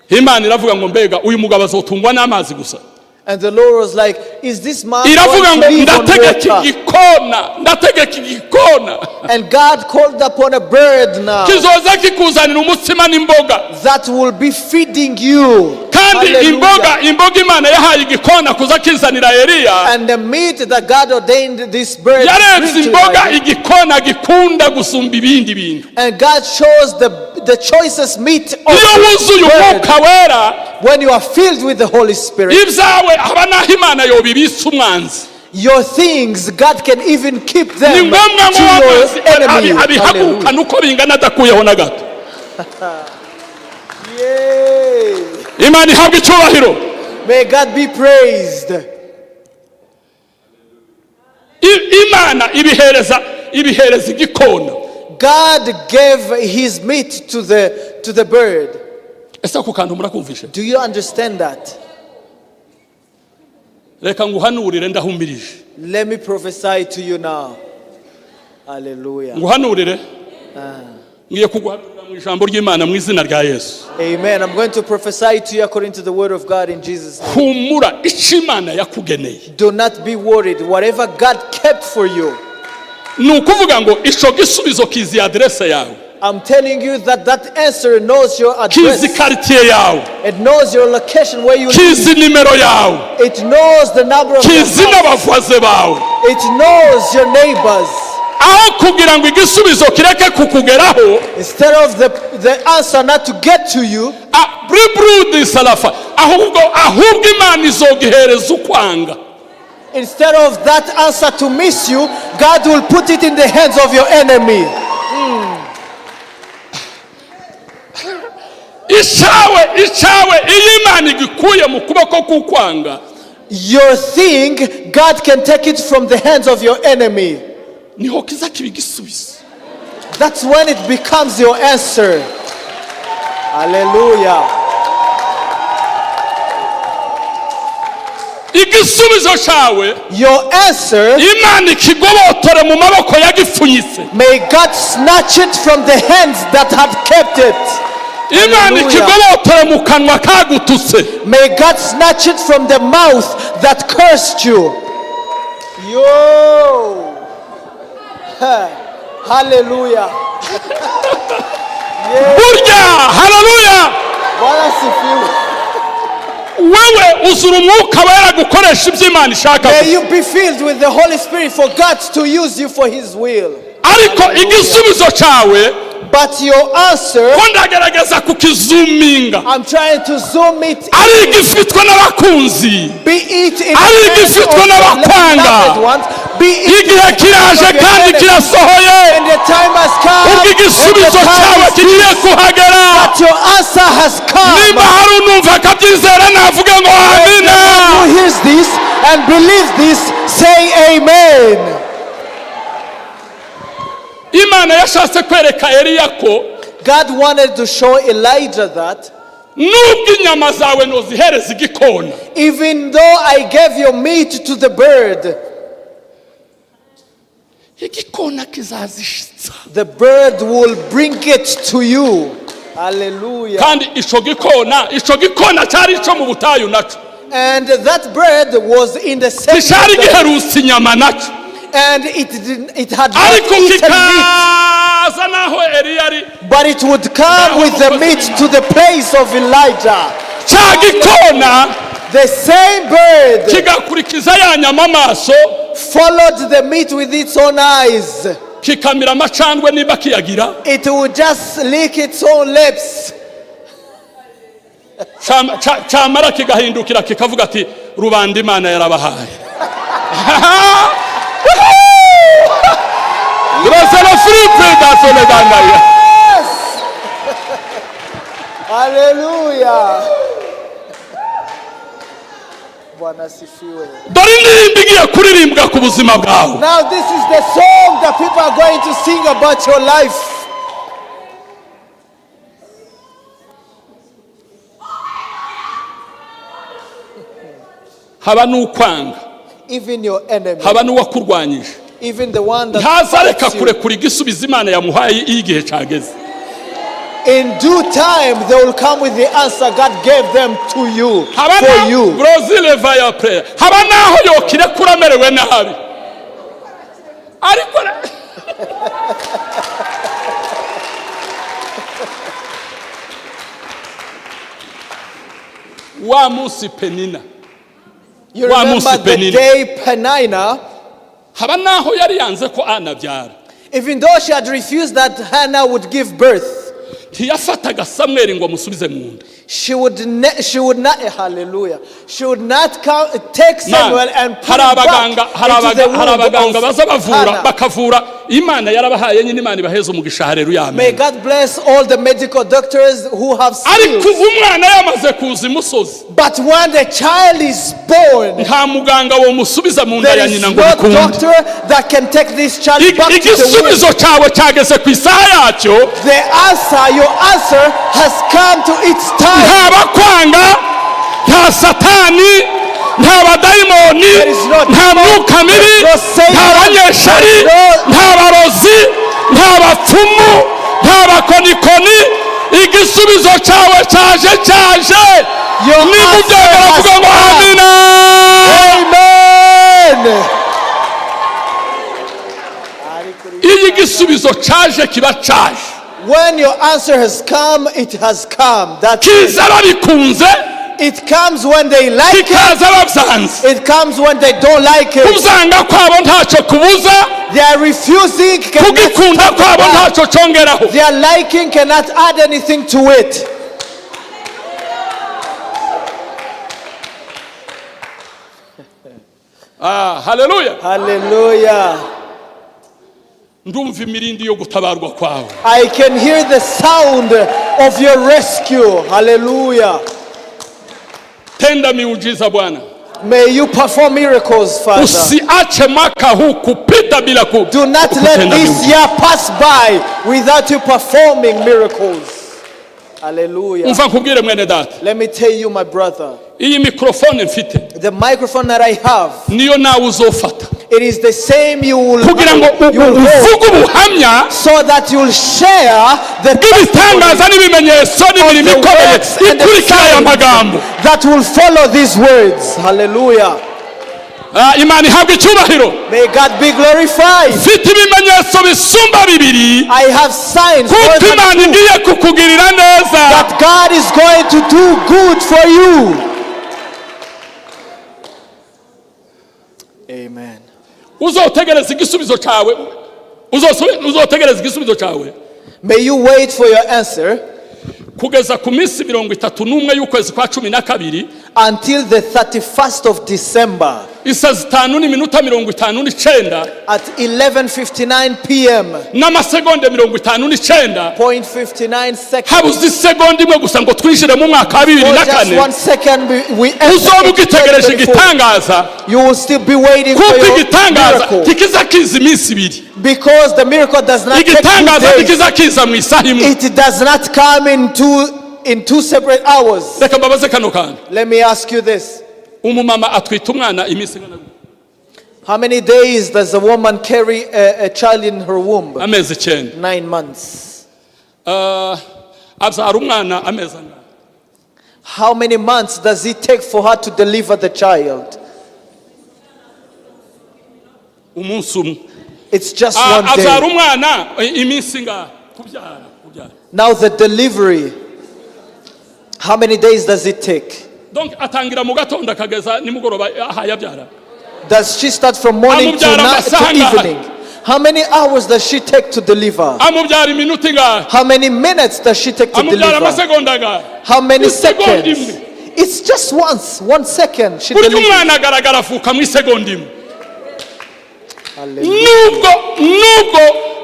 Imana iravuga ngo mbega uyu mugabo azotungwa n'amazi gusa? And the Lord was like, is this man Iravuga going to ngo live on ndategeka water? igikona ndategeka igikona And God called upon a bird now kizoza kikuzanira umutsima n'imboga. That will be feeding you. Kandi Hallelujah. imboga imboga Imana yahaye igikona kuza kizanira Eliya And the meat that God ordained this bird to yarebye bring to imboga Elijah. Igikona gikunda gusumba ibindi bintu. And God chose the choicest meat of Iyo the wuzuye bird. umwuka wera When you are filled with the Holy Spirit, ibyawe haba n'aho Imana yobibitsa umwanzi. Your things, God can even keep Ni them ngombwa ngo to your w'amazi enemy. Hallelujah. abihagurukane uko bingana adakuyeho na gato. Yay. Imana ihabwa icyubahiro. May God be praised. Imana ibihereza igikona. God gave his meat to the bird. Ese ako kantu murakumvishe? Do you understand that? Reka nguhanurire ndahumirije. Let me prophesy to you now. Hallelujah. Nguhanurire ngiye kuguhanurira mu ijambo ry'Imana mu izina rya Yesu. Amen. I'm going to prophesy to you according to the word of God in Jesus' name. Humura icyo Imana yakugeneye. Do not be worried. Whatever God kept for you, Ni ukuvuga ngo icyo gisubizo kizi aderese yawe. I'm telling you that that answer knows your Kizi address. karitsiye yawe. It knows your location where you live. Kizi nimero yawe. It knows the number of your Kizi house. n'abavoisins bawe. It knows your neighbors. Aho kugira ngo igisubizo kireke kukugeraho Instead of the answer not to get to you, bribrudi salafa ahubwo Imana izogihereza ukwanga. Instead of that answer to miss you, God will put it in the hands of your enemy. Icyawe iyo Imana igikuye mu kuboko k'ukwanga Your thing, God can take it from the hands of your enemy. Niho kiza kiba igisubizo. That's when it becomes your answer. Hallelujah. Igisubizo cyawe Your answer, Imana ikigobotore mu maboko yagipfunyitse. May God snatch it from the hands that had kept it. Imana Hallelujah. ikigobotore mu kanwa kagututse. May God snatch it from the mouth that cursed you. Yo! Hallelujah. Burya haleluya. Bwana asifiwe. Wewe uzura Umwuka Wera gukoresha ibyo Imana ishaka. May you be filled with the Holy Spirit for God to use you for His will. Ariko igisubizo cyawe, But your answer, ko ndagerageza kukizuminga, I'm trying to zoom it ari in. igifitwe n'abakunzi, Be it in ari the hands igifitwe of the n'abakwanga. loved ones. Be it in Igihe the hands kiraje of your kandi enemies. kirasohoye. And the time has come. Ubwo And the igisubizo time cyawe is kigiye kuhagera. that your answer has come. Niba hari unumva akabyizera, navuge ngo amina. Who hears this and believes this, say amen. Imana yashatse kwereka Eliya ko God wanted to show Elijah that nubwo inyama zawe ntuzihereza igikona, even though I gave your meat to the bird, igikona kizazishitsa. The bird will bring it to you. Hallelujah. Kandi ico gikona cyari ico mu butayu naco. And that bird was in the same Nticyari desert, giherutse inyama naco. And it didn't, it had not Ariko eaten meat, kikaza naho Eliya ari. But it would come with the meat to the place of Elijah. Cya gikona The same bird kigakurikiza ya nyama amaso, followed the meat with its own eyes. Kikamira amacandwe niba kiyagira. It would just lick its own lips. Cyamara kigahindukira kikavuga ati: "Rubanda Imana yarabahaye." Turasaba Philippe dasolegangaya. Yes! Hallelujah. Bwana asifiwe. Dore indirimbo igiye kuririmbwa ku buzima bwawe. Now this is the song that people are going to sing about your life. Haba n'ukwanga, Even your enemy, haba n'uwakurwanyije, even the one that ntazareka fights you. kurekura igisubizo Imana yamuhaye iyo igihe cyageze. In due time, they will come with the answer God gave them to you, Haba for na you. Brozile vaya prayer, haba naho yokirekura amerewe nabi, ariko wa munsi Penina, You Wa remember munsi the Penina. Day Penina, Haba naho yari yanze ko anabyara, even though she had refused that Hannah would give birth, ntiyafataga Samweli ngo amusubize mu nda. She would not, hallelujah, she would not come, take Samuel and put Hari him back abaganga, hari into the hari womb abaganga of baza bavura, Hannah. bakavura. Imana yarabahaye nyine, Imana ibaheza umugisha, haleluya. May Amen. God bless all the medical doctors who have Ariko skills. umwana yamaze kuza imusozi, But when the child is born, nta muganga womusubiza mu nda there ya is nyina ngo no bikunde. doctor that can take this child back to the womb. Igisubizo cyawe cyageze ku isaha yacyo. The answer, your answer has come to its time. Nta bakwanga, nta Satani, nta badayimoni, There is no nta myuka mibi, there is no Satan, nta banyeshari, there is no- nta barozi, nta bapfumu, nta bakonikoni. Igisubizo cyawe cyaje, cyaje. Your Niba answer ubyemera, has vuga ngo come. amina. Amen. Iyo igisubizo cyaje, kiba cyaje. When your answer has come, it has come. That's it. Kiza babikunze, It comes when they like it. kikaza babyanze. It comes when they don't like it. Kubyanga kwabo ntacyo kubuza. They are refusing cannot Kugikunda stop kwabo that. ntacyo cyongeraho. Their liking cannot add anything to it. Ah, haleluya. Hallelujah. Ndumva imirindi yo gutabarwa kwawe. I can hear the sound of your rescue. Hallelujah. Tenda miujiza, Bwana. May you perform miracles, Father. Usiache mwaka huu kupita bila ku Do not let kutenda this miujiza. year pass by without you performing miracles. Hallelujah. Umva nkubwire, mwene data. Let me tell you, my brother, Iyi mikrofone mfite, the microphone that I have, niyo nawe uzofata it is the same you will, kugira ngo you will hold uvuge ubuhamya so that you'll share the bw'ibitangaza n'ibimenyetso n'imirimo the ikomeye works and the ikurikira aya signs magambo. That will follow these words. Hallelujah. Ah, Imana ihabwa icyubahiro. May God be glorified. Mfite ibimenyetso bisumba bibiri I have signs more kuko than Imana two igiye kukugirira neza. That God is going to do good for you. Amen. Uzotegereza igisubizo cyawe, uzotegereza igisubizo cyawe May you wait for your answer kugeza ku minsi 31 y'ukwezi kwa 12, until the 31st of December isa 5:59 at 11:59 p.m. n'amasegonde 59, point 59 seconds. Habuze isegonda imwe gusa ngo twinjire mu mwaka wa bibiri For na just kane. one second, we enter Uzoba into ugitegereje 2024. igitangaza, You will still be waiting for kuko your igitangaza miracle. ntikiza kiza iminsi 2. Because the miracle does not take 2 Igitangaza days. ntikiza kiza mu isaha imwe. It does not come in two separate hours. Reka mbabaze kano kantu. Let me ask you this. Umumama atwita umwana iminsi ingana gute? How many days does a woman carry a child in her womb? Amezi 9. 9 months. Ah, abyara umwana amezi angahe? How many months does it take for her to deliver the child? Umunsi umwe. It's just Ah, one abyara day. umwana iminsi ingahe kubyara? Now, the delivery, how many days does it take? Donc atangira mu gatondo akageza nimugoroba ahaye abyara. Does she start from morning to Amubyara night, to amasaha angahe? evening? How many hours does she take to deliver? Amubyara iminota ingahe? How many minutes does she take to Amubyara deliver? amasegonda angahe? How many Isegonda seconds? imwe. It's just once, 1 second. She Burya delivers. umwana agaragara avuka mu isegonda imwe. Hallelujah.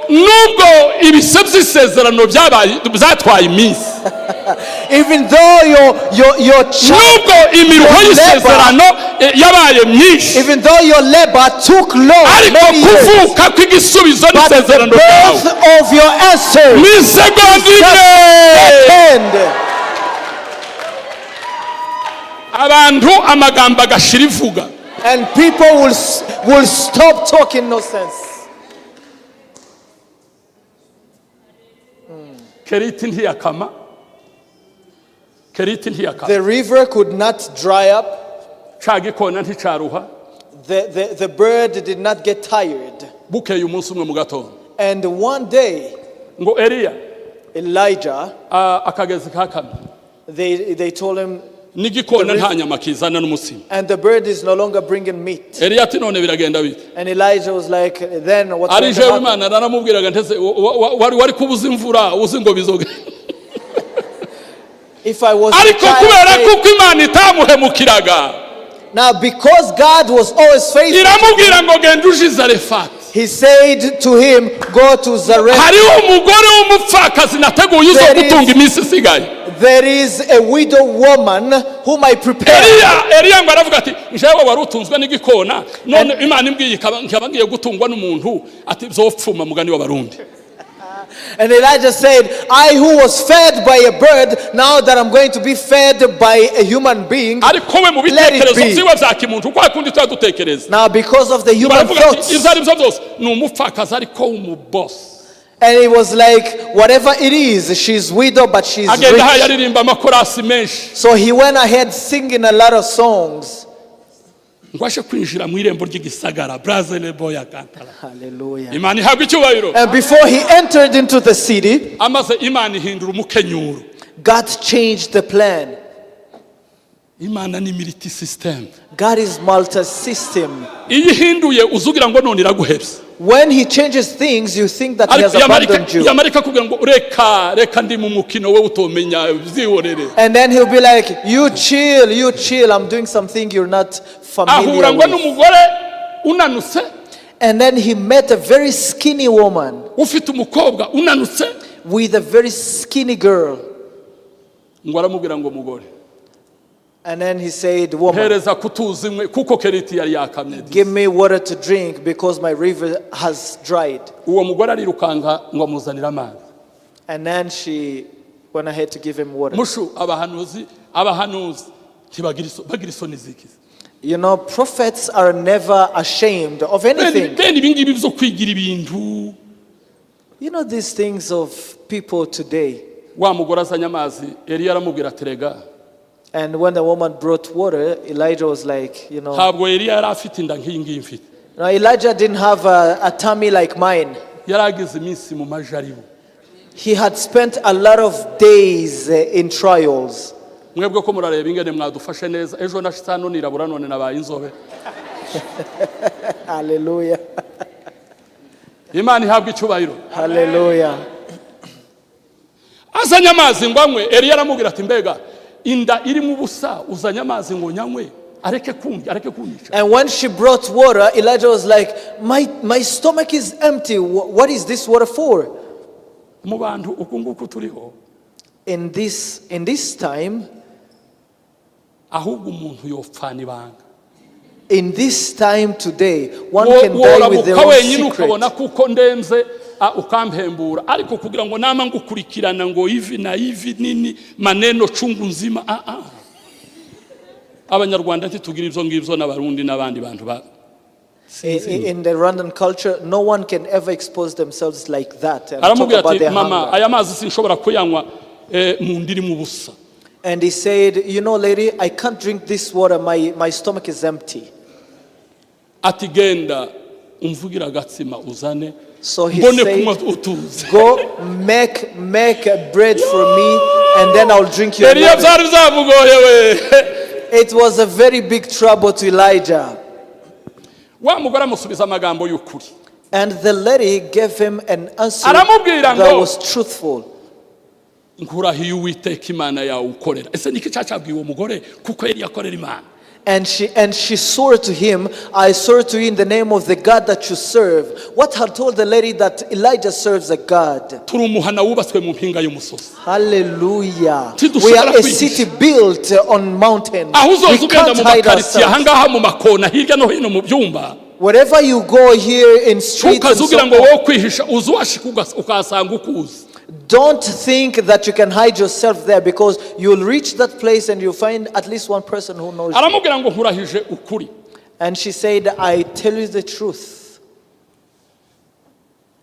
Nubwo ibise by'isezerano byabaye byatwaye iminsi, Even though your child, nubwo imiruho your y'isezerano yabaye myinshi, even though your labor took long, ariko many years, kuvuka kw'igisubizo but the n'isezerano ryawe birth of your answer mu isegonda imwe. end. Abantu amagambo agashira ivuga. And people will stop talking nonsense. Keriti ntiyakama, Keriti ntiyakama. The river could not dry up. Ca gikona nticaruha. The bird did not get tired. Bukeye umunsi umwe mu gatondo, And one day, ngo Eliya, Elijah, akagezi kakamye, they told him, n'igikona nta nyama kizana n'umutsima. And the bird is no longer bringing meat. Eliya ati none biragenda bite? And Elijah was like, "Then what's Ari going to jewe happen?" Imana naramubwiraga ntese wari kubuza imvura uzi ngo bizoge? If I was a Ariko child, kubera kuko Imana itamuhemukiraga, Now, because God was always faithful, iramubwira ngo genda uje i Zarefati, he said to him, "Go to Zarephath. hariho umugore w'umupfakazi nateguye uzo gutunga iminsi isigaye. There is a widow woman whom I prepared." Eliya ngo aravuga ati njyewe wari utunzwe n'igikona, none Imana imbwiye nkaba ngiye gutungwa n'umuntu, ati byopfuma mugani w'Abarundi. And Elijah said, "I who was fed by a bird, now that I'm going to be fed by a human being." Ariko we mu Let it bitekerezo be. byiwe bya kimuntu, kwa kundi tuba dutekereza, Now, because of the human baravuga ati thoughts, ibyo ari byo byose ni umupfakazi ariko w'umubosi. And it was like, whatever it is, she's widow, but she's Agenda ahaye rich. aririmba amakorasi menshi. So he went ahead singing a lot of songs. Ngo aje kwinjira mu irembo ry'igisagara brazilebo ya kantara. Hallelujah. Imana ihabwa icyubahiro. And before he entered into the city, Amaze Imana ihindura umukenyuro. God changed the plan. Imana ni multi system. God is multi system. Iyo ihinduye uzugira ngo none iraguhebye. When he changes things, you think that he has Ariko yamarika abandoned you. yamarika akubwira ngo reka reka ndi mu mukino we utomenya byihorere. And then he'll be like, "You chill, you chill. I'm doing something you're not familiar Ahura ngo with." n'umugore unanutse, And then he met a very skinny woman ufite umukobwa unanutse. With a very skinny girl. Ngo aramubwira ngo mugore, And then he said, "Woman, hereza kutuzi imwe kuko Keriti yari yakamye. Give me water to drink because my river has dried." Uwo mugore arirukanka ngo amuzanire amazi. And then she went ahead to give him water. Mushu abahanuzi ntibagira bagira isoni zikize. Prophets are never ashamed of anything. Bene ibi ngibi byo kwigira ibintu. These things of people today. Wa mugore azanye amazi, Eliya aramubwira ati rega. And when the woman brought water, Elijah was like, Ntabwo Eliya yari afite inda nk'iyi ngiyi mfite. Now Elijah didn't have a tummy like mine. Yari ageze iminsi mu majaribu. He had spent a lot of days in trials. Mwebwe ko murareba ingene mwadufashe neza, ejo nashitse hano nirabura none nabaye inzobe. Hallelujah. Imana ihabwa icyubahiro. Hallelujah. Azanye amazi ngo anywe, Eliya aramubwira ati: "Mbega inda irimo ubusa, uzanye amazi ngo nyanywe areke kumva, areke kunyica." And when she brought water, Elijah was like, My stomach is empty. What is this water for?" Mu bantu uku nguku turiho, In this time, ahubwo umuntu yopfana ibanga. in this time today, one can die with their Worabuka own wenyine secret. ukabona kuko ndenze, ukampembura, ariko kugira ngo nama ngukurikirana ngo hivi na hivi, nini, maneno chungu nzima, ah, ah. Abanyarwanda ntitugira ibyo ngibyo, n'Abarundi n'abandi bantu ba In the Rwandan culture, no one can ever expose themselves like that and talk Aramubwira about ati: their "Mama, hunger. aya mazi sinshobora kuyanywa, mu nda irimo ubusa." And he said, "You know, lady, I can't drink this water. My stomach is empty." Ati: "Genda umvugire agatsima uzane, So he mbone said, kunywa utuze." "Go make a bread for me, and then I'll drink your Eliya water." byari byamugoye we. It was a very big trouble to Elijah. Wa mugore amusubiza amagambo y'ukuri. And the lady gave him an answer Aramubwira that ngo, was truthful. "Nkurahiye Uwiteka Imana yawe ukorera." Ese niki cyacabwiye uwo mugore kuko yari yakorera Imana? And she swore to him, "I swear to you in the name of the God that you serve." What had told the lady that Elijah serves a God? Turi umuhana wubatswe mu mpinga y'umusozi. Hallelujah. Tidushobora We are a kwihisha. city built on mountains. Aho uzoza We ugenda can't mu hide makaritsiye, ourselves. ahangaha mu makona, hirya no hino mu byumba, Wherever you go here in streets and ntukaze ugira so ngo on, wowe kwihisha uzi washika ukahasanga ukuzi. don't think that you can hide yourself there, because you'll reach that place and you'll find at least one person who knows you. Aramubwira ngo: "Nkurahije ukuri, And she said, "I tell you the truth,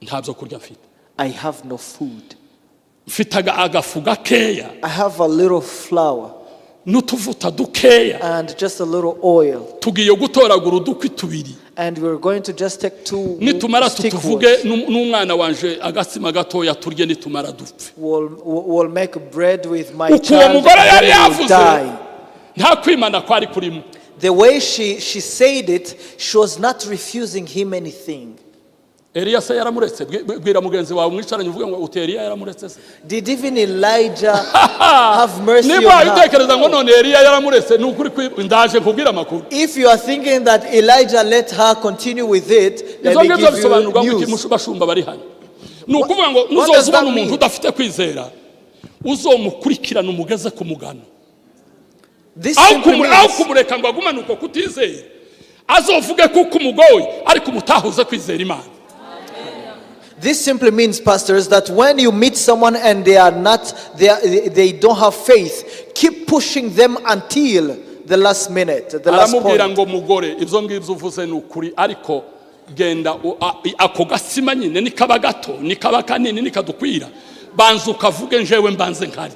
nta byo kurya mfite. I have no food. Mfite agafu gakeya I have a little flour n'utuvuta dukeya. and just a little oil. Tugiye gutoragura udukwi tubiri. And we're going to just take two Nitumara stick tutuvuge woods. n'umwana wanje agatsima gatoya turye, nitumara dupfe." We'll make bread with my Uko uwo child mugore and yari then we'll yavuze, die." nta kwimana kwari kurimo. The way she said it, she was not refusing him anything. Eliya se yaramuretse? Bwira mugenzi wawe mwicaranye uvuge ngo uti: "Eliya yaramuretse se?" Did even Elijah have mercy Niba on her? utekereza ngo none Eliya yaramuretse, ni ukuri ndaje nkubwire amakuru. If you are thinking that Elijah let her continue with it, let Ibyo me ngibyo give you bisobanurwa ngo iki? news. Bashumba bari hano, ni ukuvuga ngo What nuzoza does ubona that umuntu mean? udafite kwizera, uzomukurikirana umugeze ku mugano. This Aho simply aho means kumureka ngo agumane uko kutizera, azovuge kuko umugoye, ariko umutahuze kwizera Imana. This simply means, pastors, that when you meet someone and they are not, they, are, they don't have faith, keep pushing them until the last minute, the last Aramubwira point. ngo: "Mugore, ibyo ngibyo uvuze ni ukuri, ariko genda ako gasima nyine nikaba gato, nikaba kanini, nikadukwira, banza ukavuge, njewe mbanze nkarya."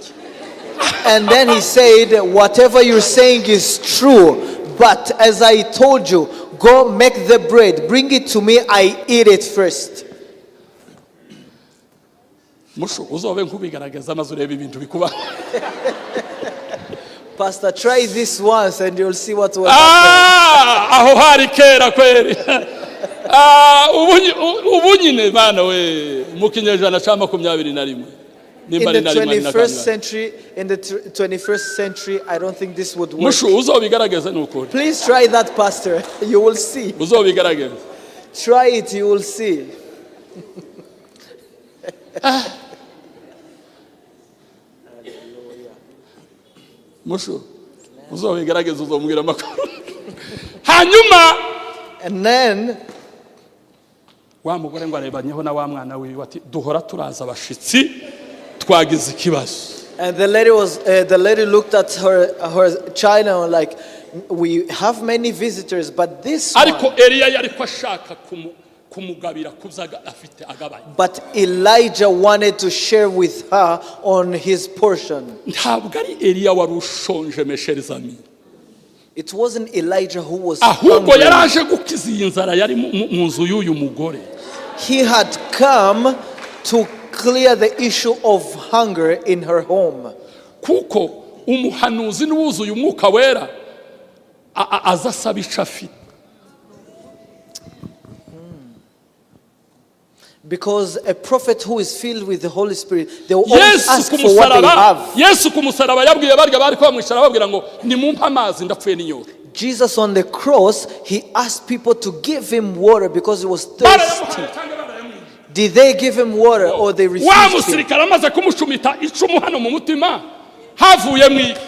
And then he said, "Whatever you're saying is true, but as I told you, go make the bread, bring it to me, I eat it first." Mushu, uzobe nk'ubigaragaza maze urebe ibintu bikuba. Pastor, try this once and you'll see what will happen. Ah, aho hari kera kweri. Ah, ubu nyine bana we, mu kinyejana cya 21, In nimba the ari na rimwe, ari na 21st kangahe. century, in the 21st century, I don't think this would work. Mushu, uzobigaragaze ni ukuri. Please try that, Pastor. You will see. Uzobigaragaze. Try it, you will see. Mushu, uzobigaragaze, uzomubwira amakuru hanyuma. And then Wa mugore ngo arebanyeho na wa mwana wiwe ati: "Duhora turaza abashitsi, twagize ikibazo." And the lady looked at her child and was like, "We have many visitors, but this one." Ariko Eliya yari ko ashaka kumugabira ku byo afite agabanya. But Elijah wanted to share with her on his portion. Ntabwo ari Eliya wari ushonje, mes chers amis. It wasn't Elijah who was Ahubwo hungry. yari aje gukiza iyi nzara yari mu nzu y'uyu mugore. He had come to clear the issue of hunger in her home. Kuko umuhanuzi n'uwuzuye Umwuka Wera aza asaba icyo afite. Because a prophet who is filled with the Holy Spirit, they will always Yesu ask ku for what they musaraba, have. Yesu ku musaraba yabwiye barya bari bamwicara, babwira ngo nimumpe amazi, ndapfuye n'inyota. Jesus on the cross, he asked people to give him water because he was thirsty. Barayamuhaye cyangwa barayamwimye? Did they give him water or they Wa refused him? musirikare amaze kumucumita icumu hano mu mutima, havuyemo iki?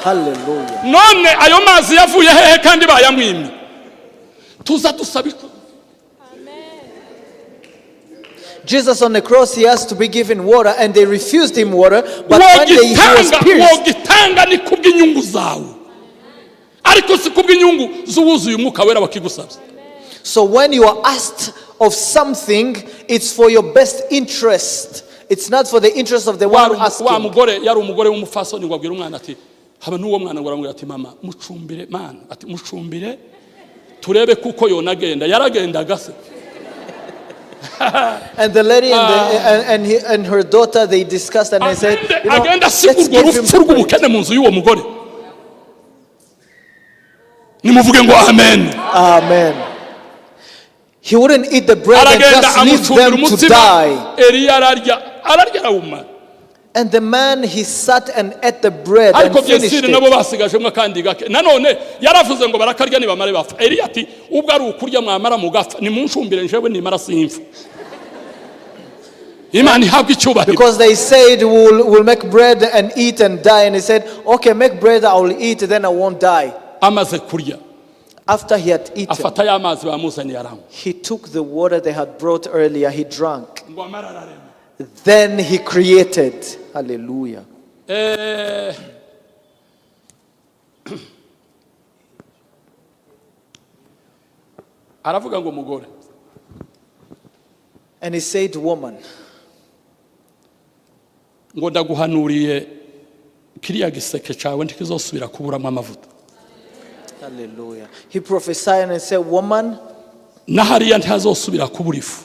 Hallelujah. None ayo mazi yavuye hehe kandi bayamwimye? Tuza dusaba icu Jesus on the cross, he asked to be given water and they refused him water. But when he was Wogitanga pierced, wogitanga ni kubw'inyungu zawe, ariko si kubw'inyungu z'uwuzuye Umwuka Wera wakigusabye. So when you are asked of something, it's for your best interest. It's not for the interest of the one Wa asking. mugore yari umugore w'umupfasoni, ngo abwire umwana ati haba n'uwo mwana, ngo aramubwira ati mama mucumbire, mana ati mucumbire turebe kuko yonagenda. Yaragendaga se? And the lady and her daughter, they discussed and they said, Agende agenda asiga let's urwo give him rupfu the bread. rw'ubukene mu nzu y'uwo mugore. Nimuvuge ngo amen. Amen. He wouldn't eat the bread and Aragenda just leave amucumbira them to umutsima. Die. Eliya ararya, ararya arawumara. And the man, he sat and ate the bread and Ariko finished byesire nabo it. basigajemo akandi gake. Nanone yaravuze ngo barakarya nibamare bapfa. Eliya ati ubwo ari ukurya mwamara mugapfa, nimuncumbire, njewe nimara simfa. Imana ihabwa icyubahiro. Because they said, We'll make bread and eat and die. And he said, "Okay, make bread, I will eat, then I won't die." Amaze kurya, After he had eaten, afata ya mazi bamuzaniye aranywa. He took the water they had brought earlier, he drank. Ngo amara ararema. Then he created. Hallelujah. Aravuga ngo mugore, And he said, "Woman, ngo ndaguhanuriye kiriya giseke cyawe ntikizosubira kuburamo amavuta. Hallelujah." He prophesied and said, "Woman, Na hariya ntihazosubira kubura ifu.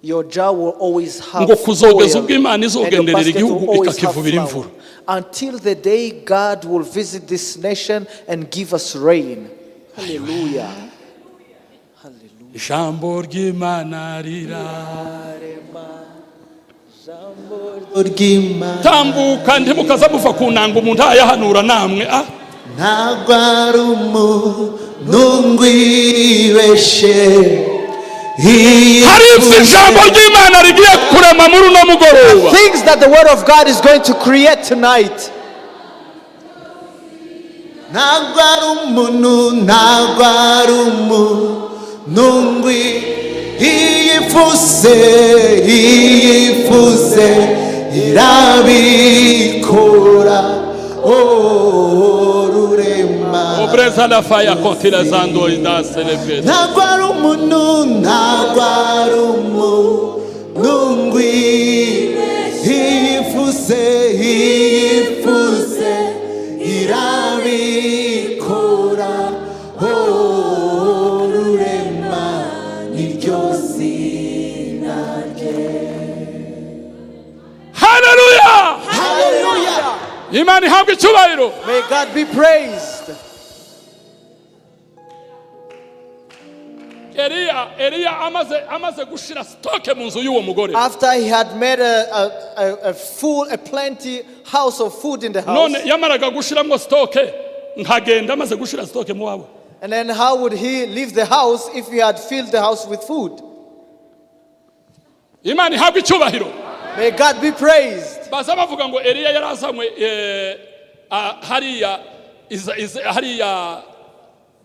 your jar will always have Ngo kuzogeza oil, ubwo Imana and your izogenderera basket will igihugu always have ikakivubira flour, imvura. until the day God will visit this nation and give us rain." Hallelujah. Hallelujah. Ijambo ry'Imana rira tambuka, ntimukaza muva ku nanga umuntu ayahanura namwe ah. Ntabwo ari umuntu ngwibeshe. Hari ibyo ijambo ry'Imana rigiye kurema muri uno mugoroba. Things that the word of God is going to create tonight. Ntabwo ari umuntu, ntabwo ari umuntu ngwi iyifuse, iyifuse irabikora, oh Rurema. Obreza la faya kontila zando ida celebrate. Ntabwo ari umuntu, ntabwo ari umuntu ngwi iyifuse, iyifuse irabikora, oh Rurema niryo zina rye. Haleluya! Haleluya! Imana ihabwa icyubahiro. May God be praised. Eliya amaze gushira stock mu nzu y'uwo mugore, After he had made a full, a plenty house of food in the house, none yamaraga gushiramo stock nkagenda amaze gushira stock mu wawe? And then how would he leave the house if he had filled the house with food? Imana ihabwa icyubahiro. May God be praised. Baza bavuga ngo Eliya yarazanywe hariya hariya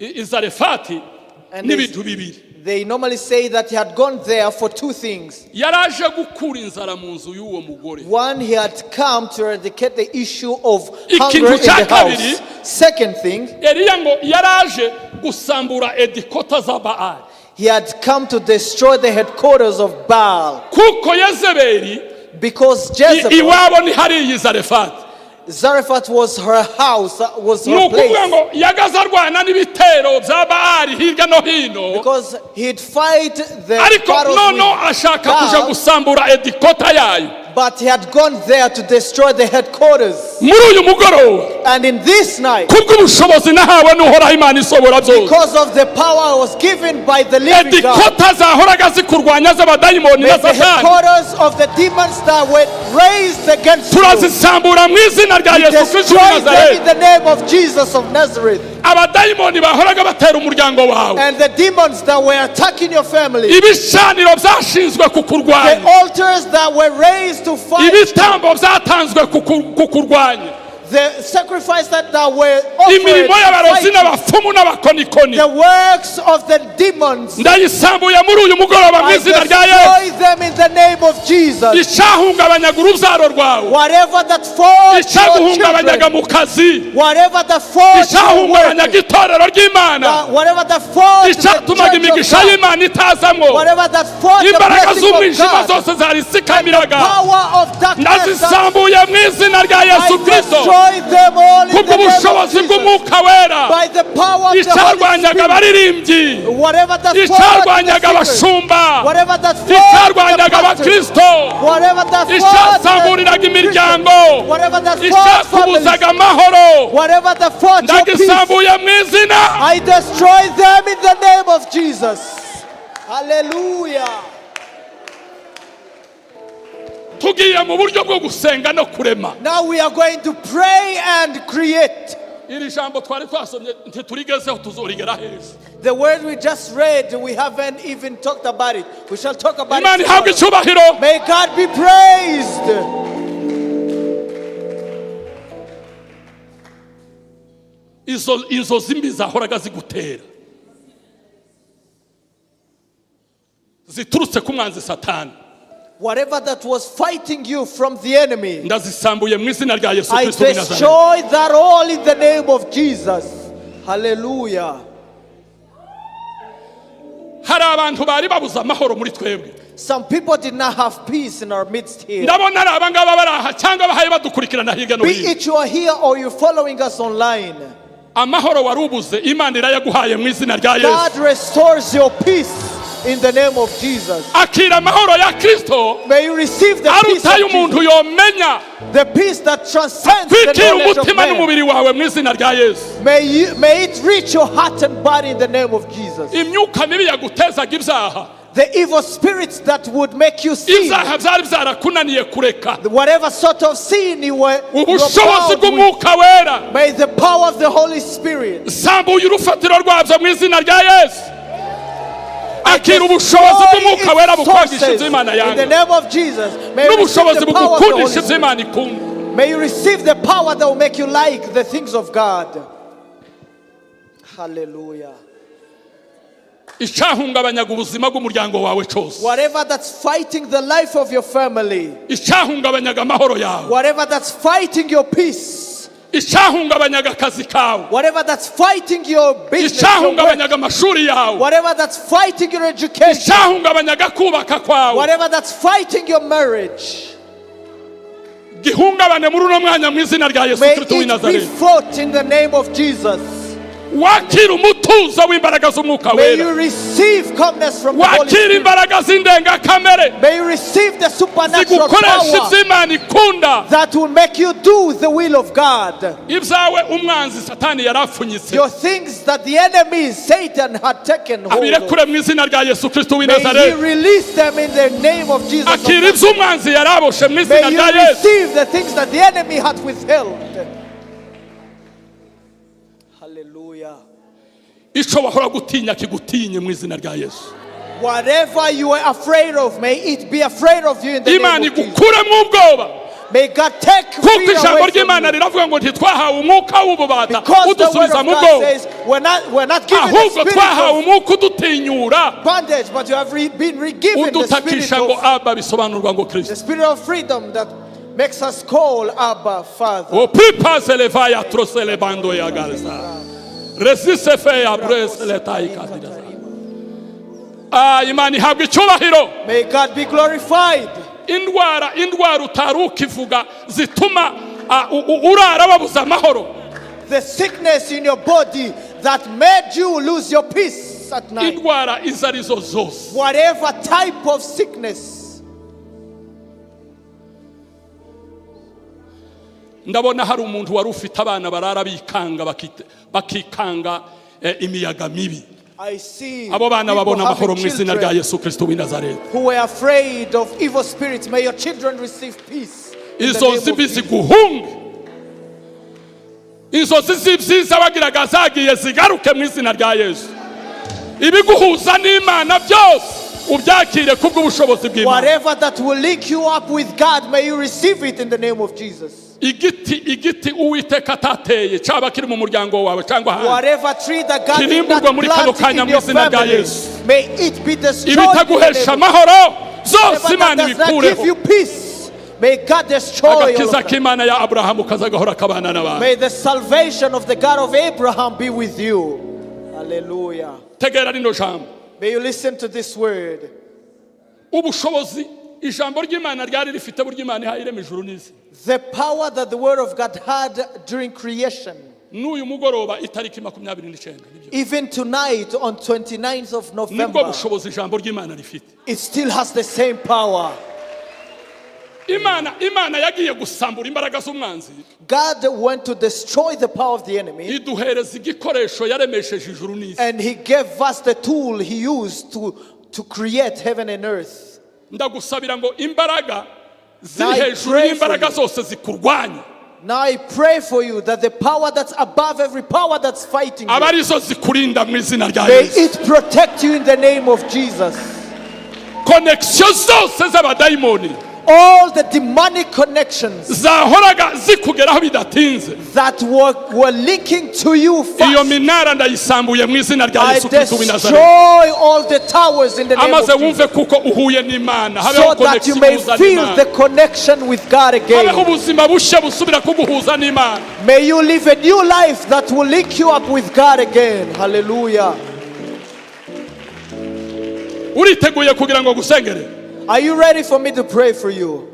i Zarefati And n'ibintu bibiri. They normally say that he had gone there for two things. Yaraje gukura inzara mu nzu y'uwo mugore. One, he had come to eradicate the issue of Ikintu hunger in cya the kabiri, house. Second thing, Eliya ngo yaraje gusambura headquarter za Baali, he had come to destroy the headquarters of Baal. Kuko Yezebeli Because Jezebel, iwabo ni hariya i Zarefati. Zarephath was her house, was Ni her ukuvuga place. ngo yagaze arwana n'ibitero bya Baali hirya no hino, Because he'd fight the ariko battles noneho with ashaka kuja Baal, gusambura headquarter yayo. but he had gone there to destroy the headquarters. Muri uyu mugoroba, And in this night, Kubw'ubushobozi nahawe n'Uhoraho Imana isobora byose, because of the power I was given by the living God, headquarter zahoraga zikurwanya z'abadayimoni may na the Satani, headquarters of the demons that were raised against you, turazisambura mu izina rya Yesu Kristo w'i destroy them Nazareti. in the name of Jesus of Nazareth. Abadayimoni bahoraga batera umuryango wawe, And the demons that were attacking your family, ibicaniro byashinzwe kukurwanya, the altars that were raised to fight, ibitambo byatanzwe kukurwanya, the sacrifice that were offered imirimo to y'abarozi fight, n'abapfumu n'abakonikoni, the works of the demons, ndayisambuye muri uyu mugoroba mu I izina rya Yesu. destroy them in the name of Jesus. Icyahungabanyaga urubyaro rwawe, Whatever that fought your icyaguhungabanyaga children, mu kazi, whatever that fought your icyahungabanyaga work, itorero ry'Imana, whatever that fought the icyatumaga church of imigisha God, y'Imana itazamwo, whatever that fought the imbaraga blessing of z'umwijima God, zose zarisikamiraga, power of darkness, that ndazisambuye mu izina rya I Yesu Kristo, destroy them all in the name of kubw'ubushobozi Jesus. bw'Umwuka Wera. By the power of the Holy Icyarwanyaga Spirit, abaririmbyi, whatever that fought the icyarwanyaga singers, abashumba, whatever that fought the icyarwanyaga pastors, abakristo, whatever that fought icyasamburiraga the imiryango, Christians, whatever that fought families, icyakubuzaga amahoro, whatever that fought your peace, ndagisambuye mu izina. I destroy them in the name of Jesus. Hallelujah. Tugiye mu buryo bwo gusenga no kurema. Now we are going to pray and create. Iri jambo twari twasomye ntiturigezeho, tuzorigera heza. The word we just read, we haven't even talked about it. We shall talk about Imana it ihabwe tomorrow. icyubahiro. May God be praised. Izo inzozi mbi zahoraga zigutera ziturutse ku mwanzi Satani, Whatever that was fighting you from the enemy, ndazisambuye mu izina rya Yesu I Kristo w'i Nazareti. destroy that all in the name of Jesus. Hallelujah. Hari abantu bari babuze amahoro muri twebwe. Some people did not have peace in our midst here. Ndabona ari abangaba bari aha cyangwa bahaye badukurikirana hirya no Be hino. it you are here or you're following us online, Amahoro wari ubuze, Imana irayaguhaye mu izina rya God Yesu. restores your peace in the name of Jesus. Akira amahoro ya Kristo May you receive the peace aruta of y'umuntu Jesus, yomenya. the peace that transcends the Twikira knowledge of umutima man. n'umubiri wawe mu izina rya Yesu. May it reach your heart and body in the name of Jesus. Imyuka mibi yagutezaga ibyaha, The evil spirits that would make you sin, ibyaha byari byarakunaniye kureka, whatever sort of sin you were ubushobozi bound with, bw'Umwuka Wera may the power of the Holy Spirit sambuye urufatiro rwabyo mu izina rya Yesu. Akira ubushobozi destroy bw'Umwuka Wera its bukwangisha sources ibyo Imana in the yanga, name of Jesus. May you receive n'ubushobozi the power of the Holy bugukundisha ibyo Spirit. Imana ikunda. May you receive the power that will make you like the things of God. Hallelujah. Icyahungabanyaga ubuzima bw'umuryango wawe cyose, Whatever that's fighting the life of your family, icyahungabanyaga amahoro yawe, whatever that's fighting your peace, icyahungabanyaga akazi kawe, whatever that's fighting your business, your work, icyahungabanyaga amashuri yawe, whatever that's fighting your education, icyahungabanyaga kubaka kwawe, whatever that's fighting your marriage, gihungabane muri uno mwanya mu izina rya Yesu may Kristo w'i it be Nazareti. fought in the name of Jesus. Wakira umutuzo w'imbaraga z'Umwuka May Wera. you receive calmness from the Holy Wakira Spirit. imbaraga z'indengakamere May you receive the supernatural zigukoresha power ibyo Imana ikunda. that will make you do the will of God. Ibyawe umwanzi Satani yarapfunyitse, Your things that the enemy, Satan, had taken hold of. abirekure mu izina rya Yesu Kristo w'i May he Nazareti. release them in the name of Jesus of Akira Nazareth. ibyo umwanzi yaraboshe mu May izina rya you Yesu. receive the things that the enemy had withheld. Hallelujah. Icyo wahora gutinya kigutinye mu izina rya Yesu. Whatever you are afraid of, may it be afraid of you in the Imana name of Jesus. igukuremo ubwoba, May God take kuko fear ijambo away from ry'Imana you. riravuga ngo ntitwahawe umwuka w'ububata Because the word udusubiza of mu God bwoba, says we're not given the ahubwo spirit twahawe of umwuka udutinyura, bondage, but you have been re-given the spirit udutakisha ngo of Aba, bisobanurwa ngo Kristo. the spirit of freedom that makes us call Abba Father. Opipazelevaya troselebando ya garza. Resisefeya breseletaikadiraza. Ah, Imana ihabwa icyubahiro. May God be glorified. Indwara, indwara utari ukivuga zituma urara wabuze amahoro, The sickness in your body that made you lose your peace at night. Indwara izo arizo zose, Whatever type of sickness, Ndabona hari umuntu wari ufite abana barara bikanga bakikanga imiyaga mibi. I see Abo bana people babona amahoro having mu izina rya children Yesu Kristo w'i Nazareti. who were afraid of evil spirits. May your children receive peace in the Izo name of nzimbi Jesus. ziguhunge. Inzozi z'ibyiza bagiraga zagiye zigaruke mu izina rya Yesu. Ibiguhuza n'Imana byose ubyakire kubw'ubushobozi bw'Imana. Whatever that will link you up with God, may you receive it in the name of Jesus. Igiti Uwiteka atateye, cyaba kiri mu muryango wawe cyangwa ahandi, Whatever tree that God did kirimburwa not muri kano plant kanya in mu your izina rya family, Yesu. may it be destroyed in the Ibitaguhesha name of amahoro zose, Whatever Imana that does not give ibikureho. you peace, may God destroy all Agakiza of them. k'Imana ya Aburahamu kazagahora kabana n'abantu. May the salvation of the God of Abraham be with you. Hallelujah. Tegera rino jambo. May you listen to this word. Ubushobozi ijambo ry'Imana ryari rifite buryo Imana ihaye irema ijuru n'isi, The power that the word of God had during creation, n'uyu mugoroba itariki 29, nibyo, even tonight on 29th of nibwo November, bushobozi ijambo ry'Imana rifite. it still has the same power. Imana yagiye gusambura imbaraga z'umwanzi, God went to destroy the power of the enemy, iduhereza igikoresho yaremesheje ijuru n'isi. and he gave us the tool he used to create heaven and earth. Ndagusabira ngo imbaraga ziri Now I hejuru pray y'imbaraga for you. zose zikurwanya, Now I pray for you that the power that's above every power that's fighting aba you, arizo zikurinda mu izina rya may Yesu. it protect you in the name of Jesus. Connexion zose z'abadayimoni All the demonic connections zahoraga zikugeraho bidatinze, that were linking to you iyo fast, minara ndayisambuye mu izina rya I Yesu Kristo w'i Nazareti. destroy all the towers in the name Amaze of wumve Jesus. kuko uhuye n'Imana, habeho So that you connexion may ihuza feel n'Imana, the connection with God habeho again. ubuzima bushya busubira kuguhuza n'Imana. May you live a new life that will link you up with God again. Hallelujah. Uriteguye kugira ngo gusengere? Are you ready for me to pray for you?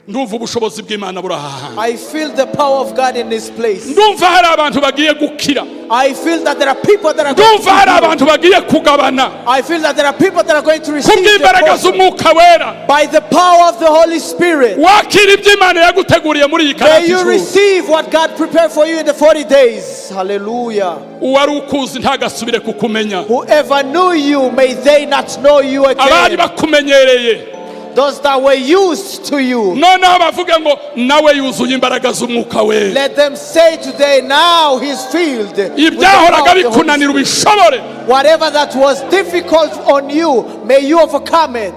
Ndumva ubushobozi bw'Imana buri aha hantu. I feel the power of God in this place. Ndumva hari abantu bagiye gukira. I feel that there are people that are going to Ndumva hari be healed. abantu bagiye kugabana I feel that there are people that are going to receive their kubw'imbaraga portion. z'Umwuka Wera. By the power of the Holy Spirit. Wakira ibyo Imana yaguteguriye muri iyi May karati you juru. receive what God prepared for you in the 40 days. Hallelujah. Uwari ukuzi ntagasubire kukumenya. Whoever knew you, may they not know you Abari again. bakumenyereye, Those that were used to you, noneho bavuge ngo nawe yuzuye imbaraga z'Umwuka Wera. let them say today, now he's filled with the power Ibyahoraga of the Holy bikunanira Spirit. ubishobore Whatever that was difficult on you, may you overcome it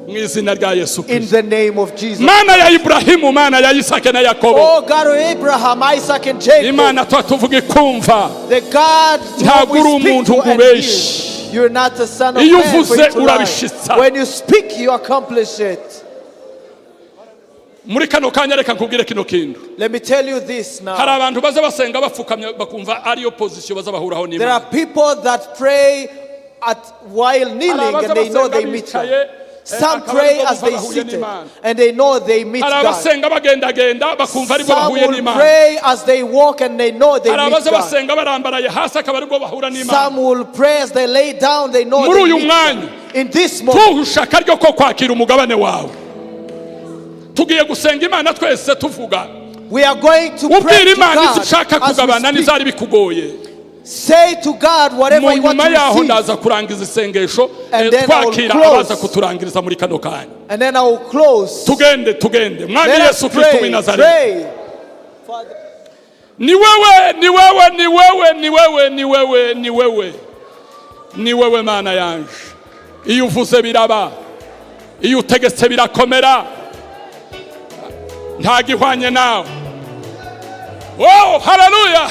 mu izina rya Yesu in Kristo. the name of Jesus. Mana ya Iburahimu, Mana ya Isake na Yakobo, Oh God of Abraham, Isaac, and Jacob, Imana tuba tuvuga ikumva, the God to Ntabwo whom uri we speak umuntu to ngo and ubeshye. hear. You're not the son of Iyo man for uvuze you to lie. urabishitsa. When you speak, you accomplish it. Muri kano kanya reka nkubwire kino kintu. Let me tell you this now. Hari abantu baza basenga bapfukamye, bakumva ariyo position baza bahuraho There n'Imana. are people that pray at while kneeling Hari and they know abaza they basenga meet bicaye, God. Some akaba pray aribwo as they bumva bahuye seated n'Imana. And they know they meet Hari God. abasenga bagendagenda, bakumva aribwo Some bahuye will n'Imana. pray as they walk and they know they Hari meet abaza God. basenga barambaraye hasi, akaba aribwo bahura n'Imana. Some will pray as they lay down, they know Muri they uyu meet mwanya, God. In this moment, tuhusha akaryo ko kwakira umugabane wawe. Tugiye gusenga Imana twese tuvuga, we are going to pray ubwira to Imana God ibyo ushaka as we kugabana speak. n'izari bikugoye. Say to God whatever Mu you want nyuma to yaho receive. ndaza kurangiza isengesho, And then I will twakira close. abaza kuturangiriza muri kano kanya. And then I will close. Tugende, tugende. Mwami Let us Yesu Kristo w'i pray. Nazareti, Pray. Father, ni wewe, ni wewe, ni wewe, ni wewe, ni wewe, ni wewe, ni wewe Mana yanje. Iyo uvuze biraba, iyo utegetse birakomera, nta gihwanye nawe. Oh, haleluya,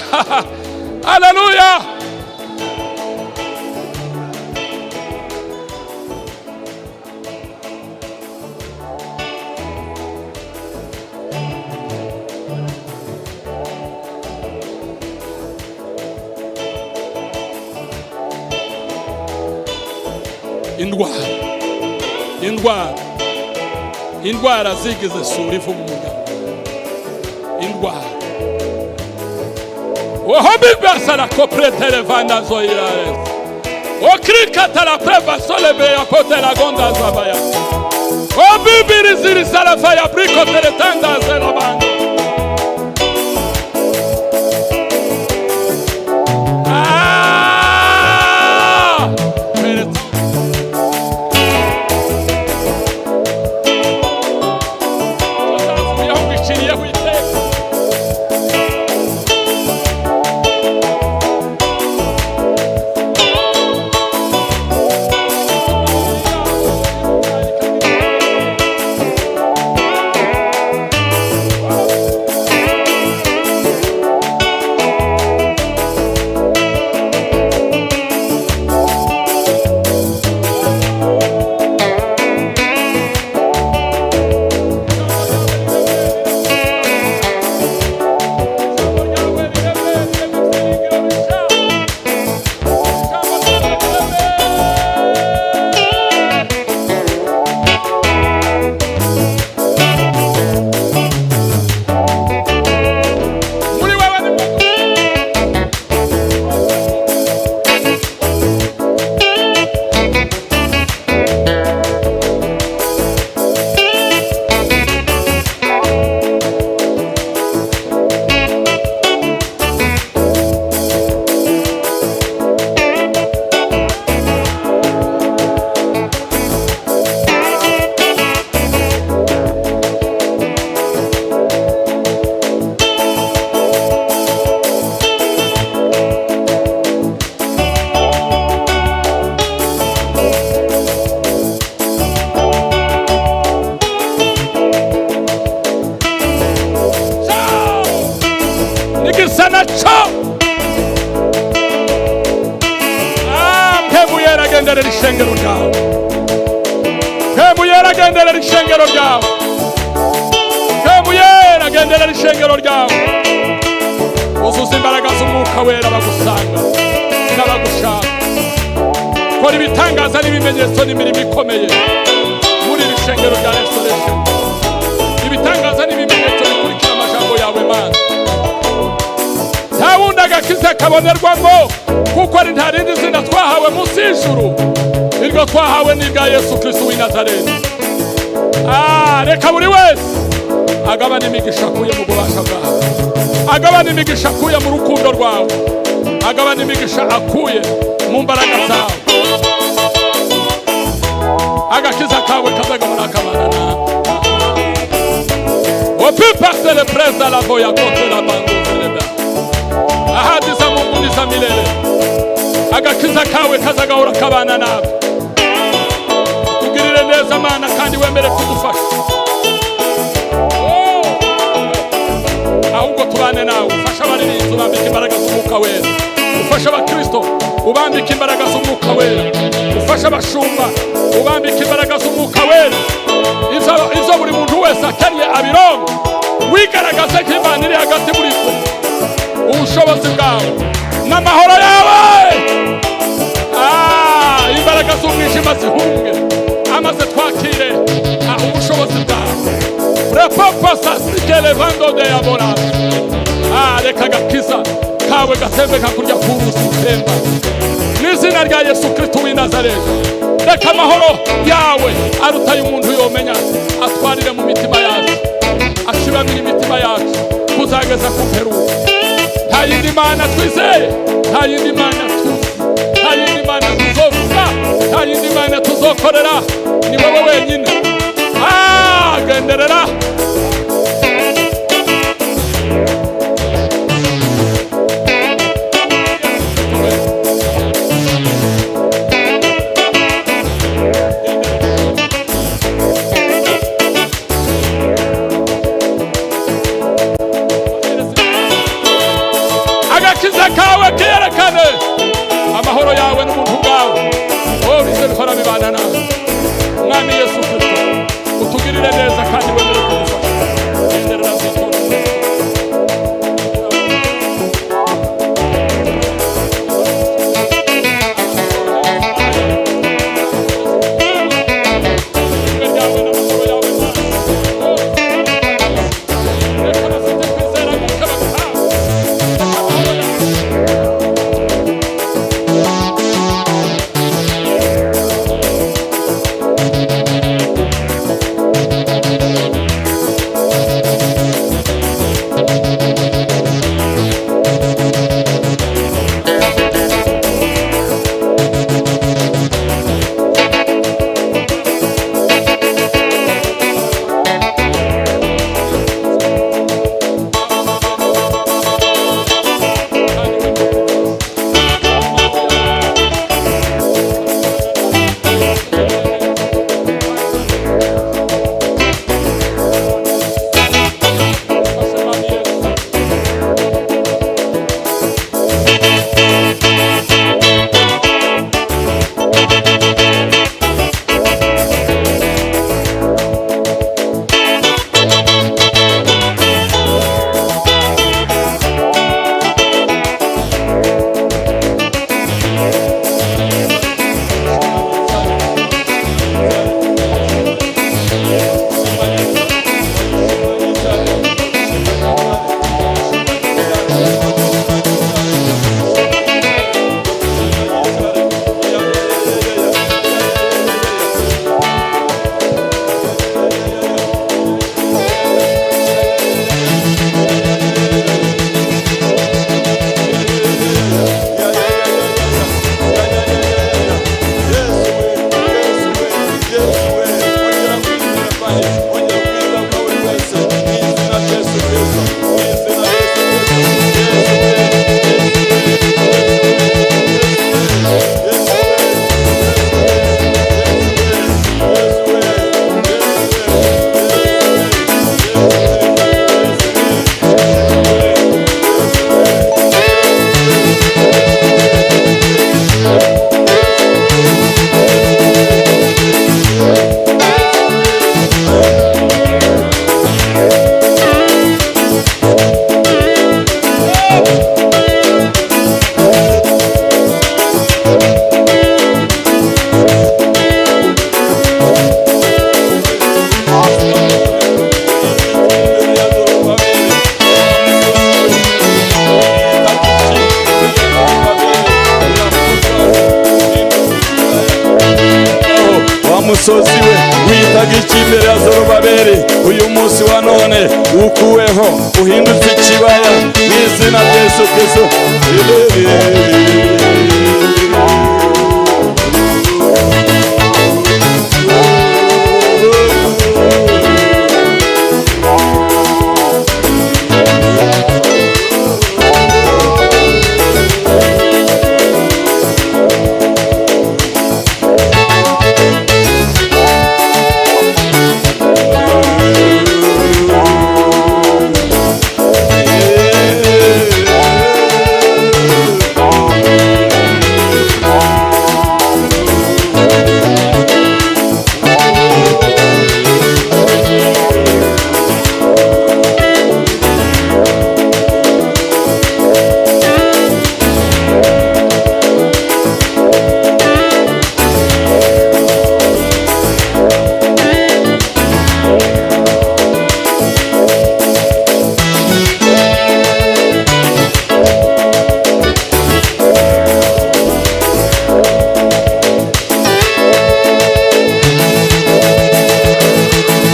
haleluya! Indwara, indwara, indwara zigize sura iva mu mugabo, indwara oho bibasara kopretelevanda zoirares okrikatala preva solebeya kotela gonda zabaya obibirizirisalafaya brikoteletanda zelabanda. Genderera ishengero ryawe. Mpwemu Yera, genderera ishengero ryawe. Mpwemu Yera, genderera ishengero ryawe. Uzuza imbaraga z'Umwuka Wera bagusanga n'abagushaka. Kora ibitangaza n'ibimenyetso n'imirimo ikomeye muri iri shengero rya Restoration. Ibitangaza n'ibimenyetso bikurikira amajambo yawe, Mana. Nta wundi agakiza kabonerwamo, kuko ari nta rindi zina twahawe munsi y'ijuru, iryo twahawe ni irya Yesu Kristo w'i Nazareti. Ah, reka buri wese agabane imigisha akuye mu bubasha bwawe, agabane imigisha akuye mu rukundo rwawe, agabane imigisha akuye mu mbaraga zawe. Agakiza kawe kazagabana kabana na opipa sele presa la voya contre la bando seleba. Ahadi za Mungu ni za milele. Agakiza kawe kazagahora kabana nawe. Tugirire neza, Mana, kandi wemere kudufasha. Oh! Ahubwo tubane nawe. Ufashe abaririmbyi, ubambike imbaraga z'Umwuka Wera. Ufashe abakristo, ubambike imbaraga z'Umwuka Wera. Ufashe abashumba, ubambike imbaraga z'Umwuka Wera. Ivyo buri muntu wese akennye abironke. Wigaragaze nk'Imana iri hagati muri twe. Ubushobozi bwawe n'amahoro yawe. Ah, imbaraga z'umwijima zihunge, amaze twakire ubushobozi bwawe. Repoposasikelevando de yaborasi. Ah, reka agakiza kawe gatembe kakurya k'uruzi rutemba, n'izina rya Yesu Kristo w'i Nazareti. Reka amahoro yawe arutaye umuntu yomenya atwarire mu mitima yacu, ashibamire imitima yacu kuzageza ku mperuka. Nta yindi mana twizeye, nta yindi mana tuzi, nta yindi mana tuzovuga, nta yindi mana tuzokorera, ni wowe wenyine. Ah, genderera. Agakiza kawe kerekane, amahoro yawe n'ubuntu bwawe. Oh, bize bihora bibana nawe. Mwami Yesu Kristo, utugirire neza kandi wemere. Musozi we witaga iki imbere ya Zorobabeli, uyu munsi wa none ukuweho, uhindutse ikibaya mu izina rya Yesu Kristo.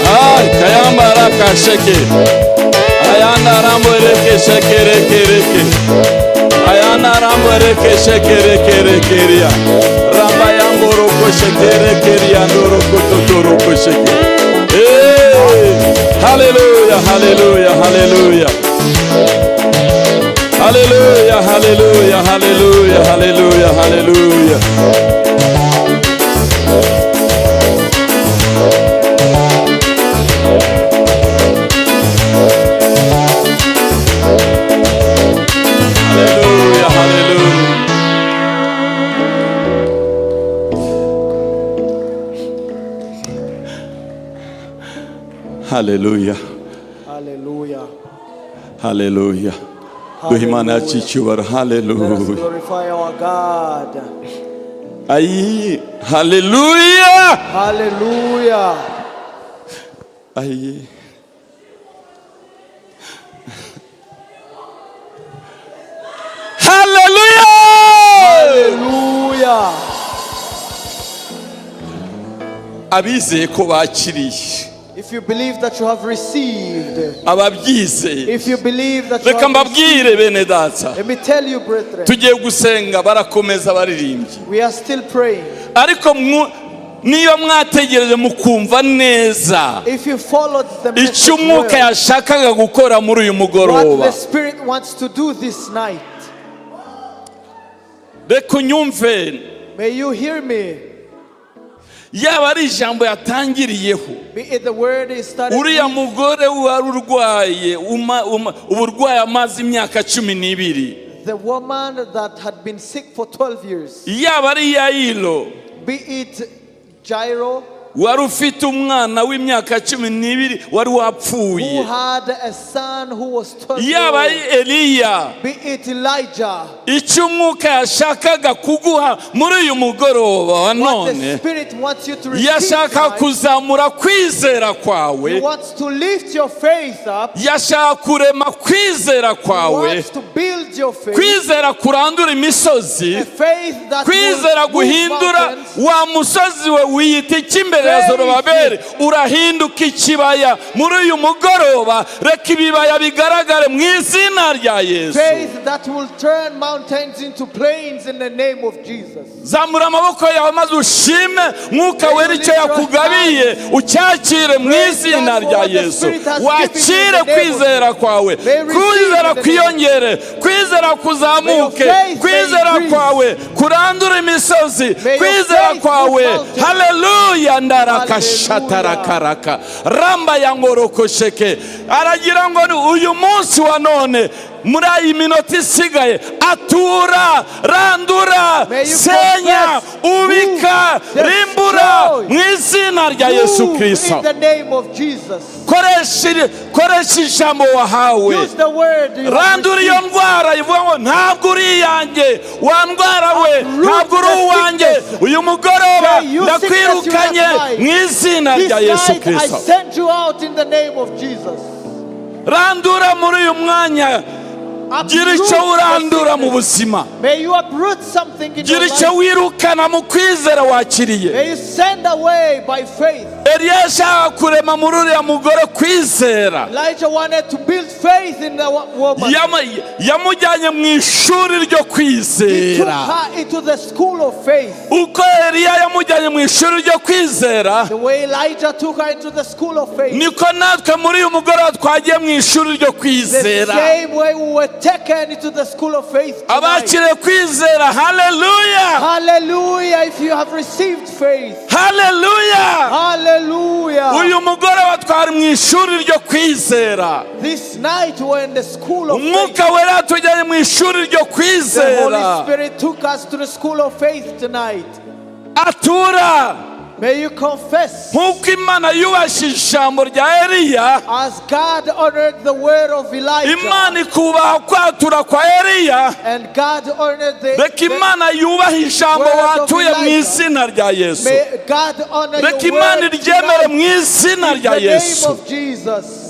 Ay, kayambara kasheke. Ayana rambo reke sheke reke reke. Ayana rambo reke sheke reke reke ria. Ramba yambo roko sheke reke ria ndoroko totoroko sheke. Hey, hallelujah, hallelujah, hallelujah. Hallelujah, hallelujah, hallelujah, hallelujah, hallelujah. Hallelujah, hallelujah. Hallelujah. Hallelujah. Hallelujah. Duhe Imana yacu icyubahiro. Let us Hallelujah. glorify our God. Ayi, hallelujah. Hallelujah. Ayi. Hallelujah. Hallelujah. Abizeye ko bakiriye. If you believe that you have received, Ababyizeye. if you believe that you Reka have mbabwire bene data. let me tell you, brethren, Tugiye gusenga, barakomeza baririmbye. We are still praying. Ariko niba mwategereje mukumva neza If you followed the message icyo umwuka well, yashakaga gukora muri uyu what mugoroba, the Spirit wants to do this night, reka unyumve. May you hear me. Yaba ari ijambo yatangiriyeho, Be it the word is started uriya with, mugore wari urwaye uburwayi amaze imyaka 12, the woman that had been sick for 12 years, yaba ari Yayiro be it Jairo, wari ufite umwana w'imyaka 12 wari wapfuye, who had a son who was 12 yaba ari years old, Eliya, be it Elijah, icyo umwuka yashakaga kuguha muri uyu mugoroba wa what none, the Spirit wants you to receive yashaka tonight, kuzamura kwizera kwawe, He wants to lift your faith up, yashaka kurema kwizera He kwawe, wants to build your faith, kwizera kurandura imisozi, a faith that will kwizera move guhindura mountains, wa musozi we wiyita icy'imbere ya Zorobabeli urahinduka ikibaya. Muri uyu mugoroba reka ibibaya bigaragare mu izina rya Yesu. Faith that will turn mountains into plains in the name of Jesus. Zamura amaboko yawe maze ushime Mwuka Wera icyo yakugabiye, ucyakire mu izina rya Yesu. Wakire kwizera kwawe, kwizera kwiyongere, kwizera kuzamuke, kwizera kwawe kurandura imisozi, kwizera kwawe. Haleluya. Ndarakashatarakaraka ramba ya ngorokosheke. Aragira ngo ni uyu munsi wa none, muri iyi minota isigaye, atura, randura, May you senya, confess, ubika, move, rimbura destroy. mu izina rya Yesu Move Kristo. in the name of Jesus. Koresha ijambo wahawe. Use the word you have Randura iyo received. ndwara ivuga ngo ntabwo uri iyanjye, wa ndwara we, Uproot ntabwo uri the uwanjye. sickness. Uyu mugoroba Say, "You sickness, ndakwirukanye you are not mine." mu izina This rya Yesu night I Kristo. send you out in the name of Jesus. Randura muri uyu mwanya. Gira icyo Uproot the urandura mu sickness. buzima. May you uproot something in your Gira icyo life. wirukana mu kwizera wakiriye. May you send away by faith. Eliya yashakaga kurema muri uriya mugore kwizera. Elijah wanted to build faith in the woman. Yamujyanye mu ishuri ryo He took kwizera. her into the school of faith. Uko Eliya yamujyanye mu ishuri ryo kwizera, The way Elijah took her into the school of faith, niko natwe muri uyu mugoroba twagiye mu ishuri ryo the kwizera. same way we were taken into the school of faith tonight. Abakiriye kwizera, haleluya! Hallelujah, if you have received faith. Haleluya! Hallelujah. Uyu mugoroba twari mu ishuri ryo kwizera. This night we're in the school of faith. Umwuka Wera yatujyanye mu ishuri ryo The Holy kwizera. Spirit took us to the school of faith tonight. Atura. May you confess Nk'uko Imana yubashye ijambo rya Eliya, as God honored the word of Elijah Imana ikubaha kwatura kwa Eliya, and God honored the, reka the Imana yubahe ijambo word of watuye mu Elijah. izina rya Yesu. May God honor Reka your Imana word iryemere tonight mu izina in rya the name Yesu. of Jesus.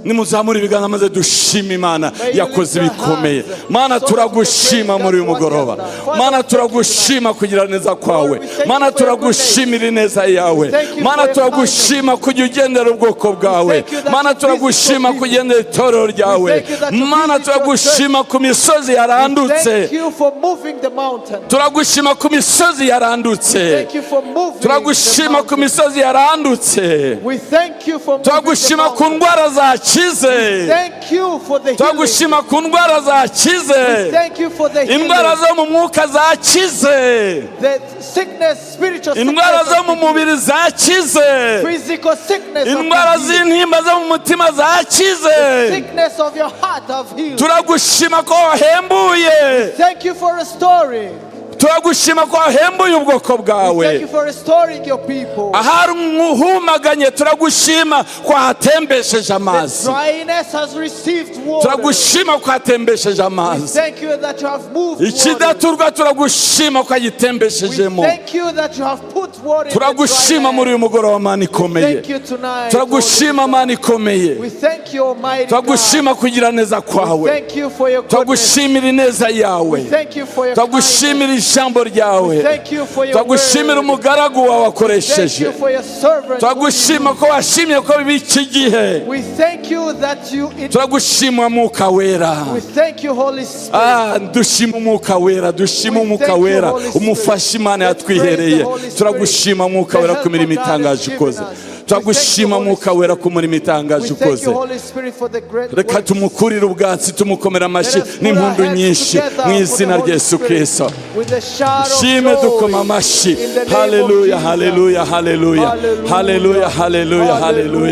Nimuzamure ibiganza maze dushima Imana May you yakoze lift your ibikomeye. hands Mana, so that turagushima we can muri uyu praise God mugoroba. what he has done. Father, Mana, we thank you turagushima kugira neza kwawe. Lord, we thank Mana, you for your turagushimira ineza yawe. We thank you Mana, for your turagushima kujya ugendera ubwoko bwawe. Thank you that Mana, you visit turagushima your people. kugendera itorero ryawe. We thank you that you Mana, visit your turagushima ku misozi yarandutse. Thank you for moving the mountain. Turagushima ku misozi yarandutse. Thank you for moving the Turagushima ku mountain. misozi yarandutse. We thank you for moving the Turagushima ku mountain. ndwara zakize. Thank you for the healing. Turagushima ku ndwara zakize. Thank you for the healing. Indwara zo mu mwuka zakize. The sickness, spiritual Indwara sickness, zo mu mubiri zakize. physical sickness, have Indwara been healed. z'intimba zo mu mutima zakize. Sickness of your heart have healed. Turagushima ko wahembuye. Thank you for restoring. Turagushima ko wahembuye ubwoko bwawe. Thank you for restoring your people. Ahari humaganye, turagushima ko wahatembesheje The amazi. dryness has received water. Turagushima ko watembesheje We amazi. thank you that you have moved water. Ikidaturwa, turagushima ko We agitembeshejemo. thank you that you have put water in the dry Turagushima muri uyu land. mugoroba, Mana ikomeye. Thank you tonight, Turagushima, Holy Mana God. ikomeye. We thank you, Almighty God. Turagushima kugira neza We kwawe. thank you for your goodness. Turagushimira ineza yawe. We thank you for your kindness. Turagushimira ijambo ryawe. Thank you for your Turagushimira word. umugaragu wawe Thank wakoresheje. you for your servant whom you Turagushima ko washimye ko biba iki gihe. We thank you that you Turagushima, Mwuka Wera. We thank you, Holy Spirit. Ah, dushima Umwuka Wera, dushima We Umwuka thank you, Wera, Holy Spirit. umufasha Imana Let's praise the yatwihereye. Holy Spirit. Turagushima, Mwuka The Wera, ku mirimo helper God has itangaje given ukoze. us. We thank you, Turagushima, Holy Mwuka Wera, ku murimo itangaje We thank ukoze. you, Holy Spirit, for the great Reka works. tumukurire ubwatsi, tumukomera amashyi Let us put our n'impundu hands nyinshi together mu for the izina Holy rya Yesu Spirit Kristo. with a shout of Shime joy dukoma amashyi. in the name of Haleluya, Jesus. haleluya, haleluya, haleluya, haleluya, haleluya,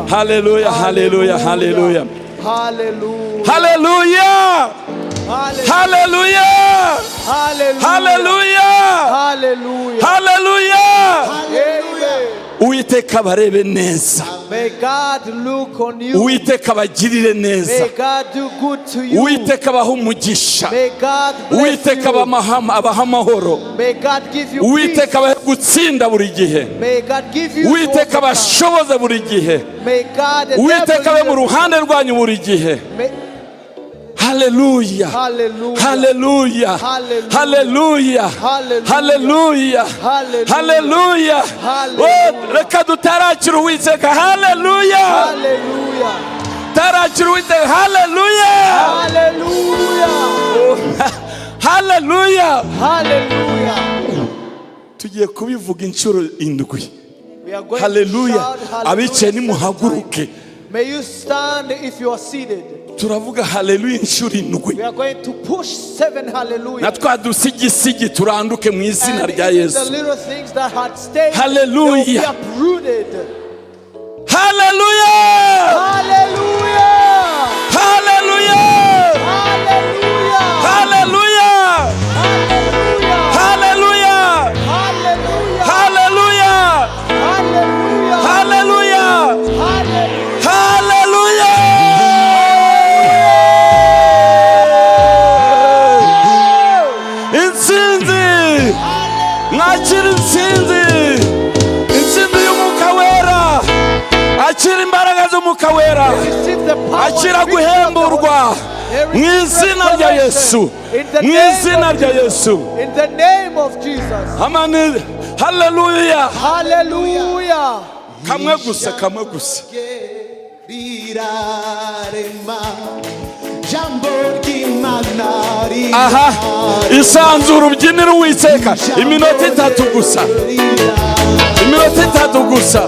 haleluya, haleluya, haleluya, Hallelujah. haleluya, Hallelujah. haleluya, Hallelujah. haleluya, Hallelujah. haleluya. Amen. Uwiteka abarebe neza. May God look on you. Uwiteka abagirire neza. May God do good to you. Uwiteka abahe umugisha. May God bless Uwiteka you. abahe amahoro. May God give you Uwiteka peace. abahe gutsinda buri gihe. May God give you to Uwiteka overcome. abashoboze buri gihe. May God enable Uwiteka abe mu you. ruhande rwanyu buri gihe. Haleluya. Hallelujah. Haleluya. Hallelujah. Haleluya. Hallelujah. Haleluya. Hallelujah. Haleluya. Hallelujah. Oh, reka dutarakira Uwiteka. Haleluya. Hallelujah. Tarakira Uwiteka. Haleluya. Hallelujah. Haleluya. Hallelujah. Tugiye kubivuga inshuro indwi. We are going to Haleluya. shout hallelujah Abicaye seven nimuhaguruke. times. May you stand if you are seated. Turavuga haleluya inshuro indwi. We are going to push seven Na hallelujah. twa dusigisigi turanduke mu izina And rya even Yesu. the little things that had stayed, they will be Hallelujah. uprooted. Haleluya. Hallelujah! Haleluya. Hallelujah! Haleluya. Hallelujah! Haleluya. Hallelujah! Haleluya. Hallelujah! Haleluya. Hallelujah! Haleluya. Intsinzi, mwakira intsinzi, intsinzi y'Umwuka Wera. Akira imbaraga z'Umwuka Wera. Receive the power Akira and victory of the Holy guhemburwa. Mu izina rya Yesu, mu izina rya Yesu. In the name of Jesus. Amani, haleluya. Hallelujah. Kamwe gusa, kamwe gusa. Rirarema, jambo ry'Imana. Aha, isanzura ubyinira Uwiteka iminota 3 gusa, iminota 3 gusa.